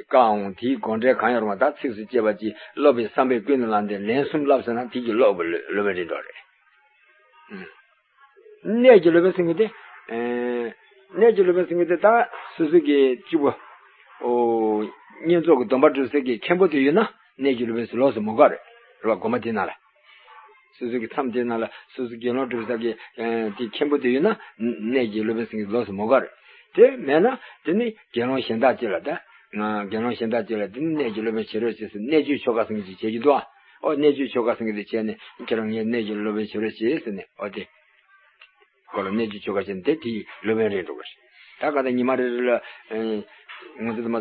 བཀའ་འོང་དེའི་དགོངས་འགྲེལ་གང་ཡོད་རུང་བ་ད་ཚིགས་སུ་བཅད་པ་ཅིག་ཀློག་པའི་བསམ་པས་ཀུན་ནས་བསླངས་ཏེ་ལན་གསུམ་བསླབས་ཟེར་ན་དེ་གི་ཀློག་པའི་སློབ་དཔོན་རེད་འགྲོ་རེད། གནས་ཀྱི་སློབ་དཔོན་ཟེར་མཁན་དེ། གནས་ཀྱི་སློབ་དཔོན་ཟེར་མཁན་དེ་ད་སོ་སོ་གི་གཅིག་པོ། ཨོ། བསྙེན་རྫོགས་ཀྱི་སྡོམ་པ་སྒྲུབ་སའི་གི་མཁན་པོ་དེ་ཡོད་ན་གནས་ཀྱི་སློབ་དཔོན་ཟེར་ལོགས་སུ་མི་དགོས་རེད། རེད་བ། དགོངས་པ་དེ་ནང་ལ། སོ་སོ་གི་མཚམས་དེ་ནང་ལ་སོ་སོ་དགེ་སློང་སྒྲུབ་ས་གི་དེ་མཁན་པོ་དེ་ཡོད་ན་གནས་ཀྱི་སློབ་དཔོན་ཟེར་མཁན་ལོགས་སུ་མི་དགོས་རེད། དེ་མེད་ན་དེ་ནི་དགེ་སློང་གཞན་དག་ཅིག་ལ་ད། དགེ་སློང་གཞན་དག་ཅིག་ལ་དེ་ནི་གནས་ཀྱི་སློབ་དཔོན་བྱེད་རོགས་བྱེད་ཟེར་གནས་བཅུའི་ཆོ་ག་ཟེར་མཁན་ཅིག་བྱེད་ཀྱི་འདུག་ཨ། ཨོ་གནས་བཅུའི་ཆོ་ག་ཟེར་མཁན་དེ་བྱས་ནས་ཁྱེད་རང་ངའི་གནས་ཀྱི་སློབ་དཔོན་བྱེད་རོགས་བྱེད་ཟེར་ནས་ཨོ་དེ། ཁོ་ལ་གནས་ཀྱི་ཆོ་ག་བྱས་ནས་དེ་དེའི་སློབ་དཔོན་རེད་འགྲོ་གི་རེད། ད་ག་ད་ཉི་མ་རེ་རེ་ལ། ཨེ། ང་ཚོ་དུ་མ་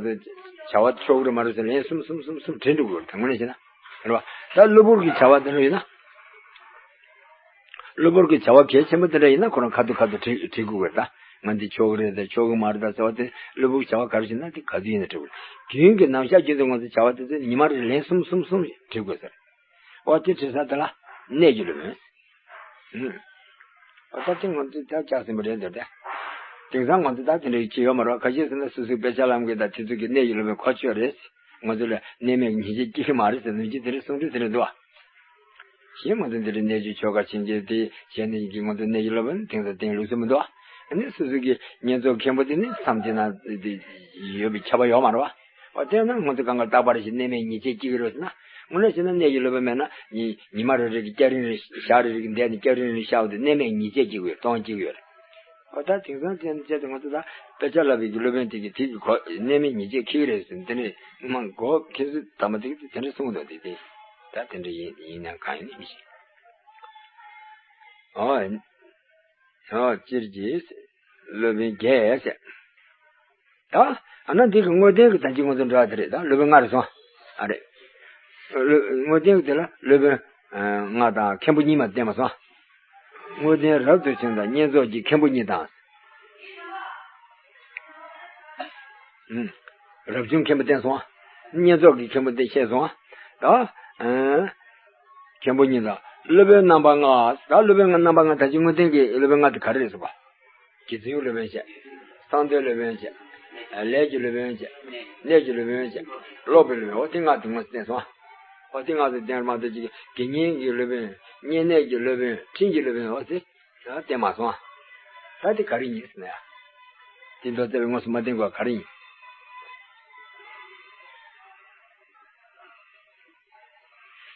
ཚོ་བྱ་བ་ཆོག་གི་རེད་མ་རེད་ཟེར་ལན་གསུམ་གསུམ་གསུམ་གསུམ་དྲན་འགྲོ་གི་རེད། དངོས་གནས་བྱས་ན། རེད་བ། ད་གློ་བུར་གྱི་བྱ་བ་དེ་འདྲ་ཡིན་ན། གློ་བུར་གྱི་བྱ་བ་གལ་ཆེན་པོ་དེ་འདྲ་ཡིན་ན་ཁོ་རང་ཁ་ཐུག་ཁ་ཐུག་དྲན་དྲན་དགོས་གི་རེད་ད། ང་འདི་ཆོག་གི་རེད་ད་ཆོག་གི་མ་རེད་ད་ཟེར་བ་དེ་གློ་བུར་བྱ་བ་ག་རེ་བྱས་ན་དེ་ག་དུས་ཡིན་ན་དྲན་དགོས་རེད། རྒྱུན་གྱི་ནམ་ཞག་རྒྱུན་དུ་ང་ཚོ་བྱ་བ་དེ་ཚོ་ཉི་མ་རེ་ལན་གསུམ་གསུམ་གསུམ་དྲན་དགོས་ཟེར། ཨོ་དེ་དྲན་ས་དེ་ལ་གནས་ཀྱི་སློབ་དཔོན། ཨ་ད་དེ་ང་ཚོས་ད་ལྕགས་ཟིན་པ་རེད་འདོད་དེ། དེང་སང་ང་ཚོ་ད་དེ་འདྲ་ཡིད་ཆེས་ཡོད་མ་རེད་བ། ཁ་ཤས་ཟེར་ན་སོ་སོའི་དཔེ་ཆ་ལམ་གྱི་ད་དེ་ཚོ་གི་གནས་ཀྱི་སློབ་དཔོན་གོ་ཆོད་རེད། ང་ཚོ་ལ་གནས་མེད་ཉེས་ཆད་སྐྱེ་གི་མ་རེད་ཟེར་ནུས་ཀྱི་དེ་རིང་གསུང་སྲོལ་དེ་འདྲ་འདུག་བ། གཞན་ང་ཚོ་འདི་རིང་གནས་ཀྱི་ཆོ་ག་ཕྱིན་ཆད་དེ་བྱས་ནས་ཀྱི་ང་ཚོ་གནས་ཀྱི་སློབ་དཔོན་དེང་སང་བསྟེན་ལུགས་སྲོལ་མི་འདུག་བ། ཨ་ནི་སོ་སོ་གི་བསྙེན་རྫོགས་མཁན་པོ་དེ་ནི་མཚམས་དེ་ན་དེ་ཡོད་པའི་ཁྱབ་པ་ཡོད་མ་རེད་བ། འོ་དེ་ན་ང་ཚོ་གང་ག་རྟག་པར་ཞིག་གནས་མེད་ཉེས་ཆད་སྐྱེ་གི་རེད་ཟེར་ན། དངོས་གནས་བྱས་ན་གནས་ཀྱི་སློབ་དཔོན་མེད་ན་ཉི་ཉི་མ་རེ་རེ་གི་སྐྱ་རེངས་རེ་ཞག་རེ་རེ་གི་འདས་ནས་སྐྱ་རེངས་རེ་ཤར་བ་དེ་གནས་མེད་ཉེས་ཆད་སྐྱེ་གི་ཡོད་རེད། འོ་ད་དེང་སང་བྱས་ན་བྱས་ཏེ་ང་ཚོ་ད་དཔེ་ཆ་བསླབ་པའི་གི་སློབ་དཔོན་དེ་གི་དེ་གི་གོ་གནས་མེད་ཉེས་ཆད་འཁྱེར་གི་རེད་ཟེར་དེ་འདྲས་མ་གོ་མཁན་ཚོས་དམ་པ་དེ་གི་དེ་འདྲས་གསུངས་འདུག་དེ་དེ་ད་དེ་འདྲས་ཡིན་ཡིན་ན་གང་ཡིན་མི་ཤེས། འོ། ཨོ་སྤྱིར་གྱི་སློབ་དཔོན་བརྒྱད་ཟེར། ད་ཨ་ན་འདི་གི་དངོས་བསྟན་གྱི་ད་ཅི་ང་ཚོ་འགྲོ་ཡ་དེ་རེད། ད་སློབ་དཔོན་ལྔ་རེད་སོང་། ཨ་རེད། སློབ་དངོས་བསྟན་གྱི་དེ་ལ་སློབ་དཔོན་ལྔ་དང་མཁན་པོ་གཉིས་མ་བསྟན་པ་སོང་། དངོས་བསྟན་རབ་ཏུ་བྱུང་དང་བསྙེན་རྫོགས་ཀྱི་མཁན་པོ་གཉིས་དང་། ཨུམ། རབ་བྱུང་མཁན་པོ་བསྟན་སོང་། བསྙེན་རྫོགས་ཀྱི་མཁན་པོ་བསྟན་བཤད་སོང་། ད། ཨ། མཁན་པོ་གཉིས་དང་སློབ་དཔོན་རྣམ་པ་ལྔ། ད་སློབ་དཔོན་རྣམ་པ་ལྔ་ད་ཅི་དངོས་བསྟན་གྱི་སློབ་དཔོན་ལྔ་དེ་ག་རེ་རེད་ཟེར་བ། དགེ་ཚུལ་སློབ་དཔོན་བྱས། གསང་སྟོན་སློབ་དཔོན་བྱས། ལས་ཀྱི་སློབ་དཔོན་བྱས། གནས་ཀྱི་སློབ་དཔོན་བྱས། ཀློག་པའི་སློབ་དཔོན། འོ་དེ་ལྔ་དེ་དངོས་སུ་བསྟན་སོང་། འོ་དེ་ལྔ་དེ་བསྟན་མ་གཏོགས་ཅིག་དགེ་བསྙེན་གྱི་སློབ་དཔོན། བསྙེན་གནས་ཀྱི་སློབ་དཔོན། ཁྲིམས་ཀྱི་སློབ་དཔོན། འོ་དེ་ད་བསྟན་མ་སོང་། ད་དེ་ག་རེ་ཡིན་ཟེར་ན་ཡ། དེ་མདོ་རྩ་བའི་དངོས་སུ་མ་བསྟན་དགོས་ག་རེ་ཡིན།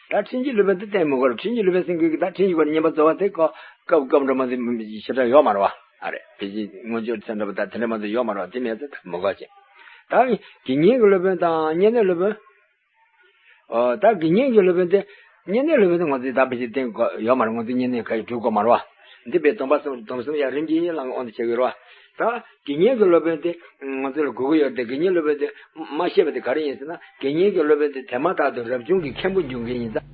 ད་ཁྲིམས་ཀྱི་སློབ་དཔོན་དེ་བསྟན་མི་དགོས་རེད། ཁྲིམས་ཀྱི་སློབ་དཔོན་ཟེར་མཁན་གྱི་ད་ཁྲིམས་ཀྱི་སྐོར་བསྙེན་པར་རྫོགས་པ་དེ་ཀོ་སྐབས་སྐབས་འགྲོ་མ་དེ་ཞེ་དྲག་ཡོད་མ་རེད་བ། ཨ་རེད། དེ་བཞིན་མངོན་སྤྱོད་ཚད་འགྲོ་བ་ད་དེ་འདྲ་མ་གཏོགས་ཡོད་མ་རེད་བ། དེ་མེད་ཚེ་ད་མི་དགོས་ཅིང་། ད་དགེ་བསྙེན་གྱི་སློབ་དཔོན་དང་བསྙེན་གནས་སློབ་དཔོན། ཨོ། ད་དགེ་བསྙེན་གྱི་སློབ་དཔོན་དེ། བསྙེན་གནས་སློབ་དཔོན་དེ་ང་ཚོས་ད་ཕལ་ཆེར་བསྟེན་དགོས་ཡོད་མ་རེད། ང་ཚོས་བསྙེན་གནས་ཁ་ཡི་སྒྲུབ་དགོས་མ་རེད་བ། འདི་པའི་སྡོམ་པ་གསུམ། སྡོམ་གསུམ་ཡང་རིམ་གྱིས་བླང་དབང་དུ་བྱེད་ཀྱི་ཡོད་རེད་བ། ད་དགེ་བསྙེན་གྱི་སློབ་དཔོན་དེ་ང་ཚོ་ལ་དགོས་ཀྱི་ཡོད་རེད་དེ། དགེ་བསྙེན་སློབ་དཔོན་དེ་མ་བཤད་པ་དེ་ག་རེ་ཡིན་ཟེར་ན། དགེ་བསྙེན་གྱི་སློབ་དཔོན་དེ་དེ་མ་ཐག་ཏུ་རབ་བྱུང་གི་མཁན་པོ་འབྱུང་མཁན་ཡིན་ཙང་།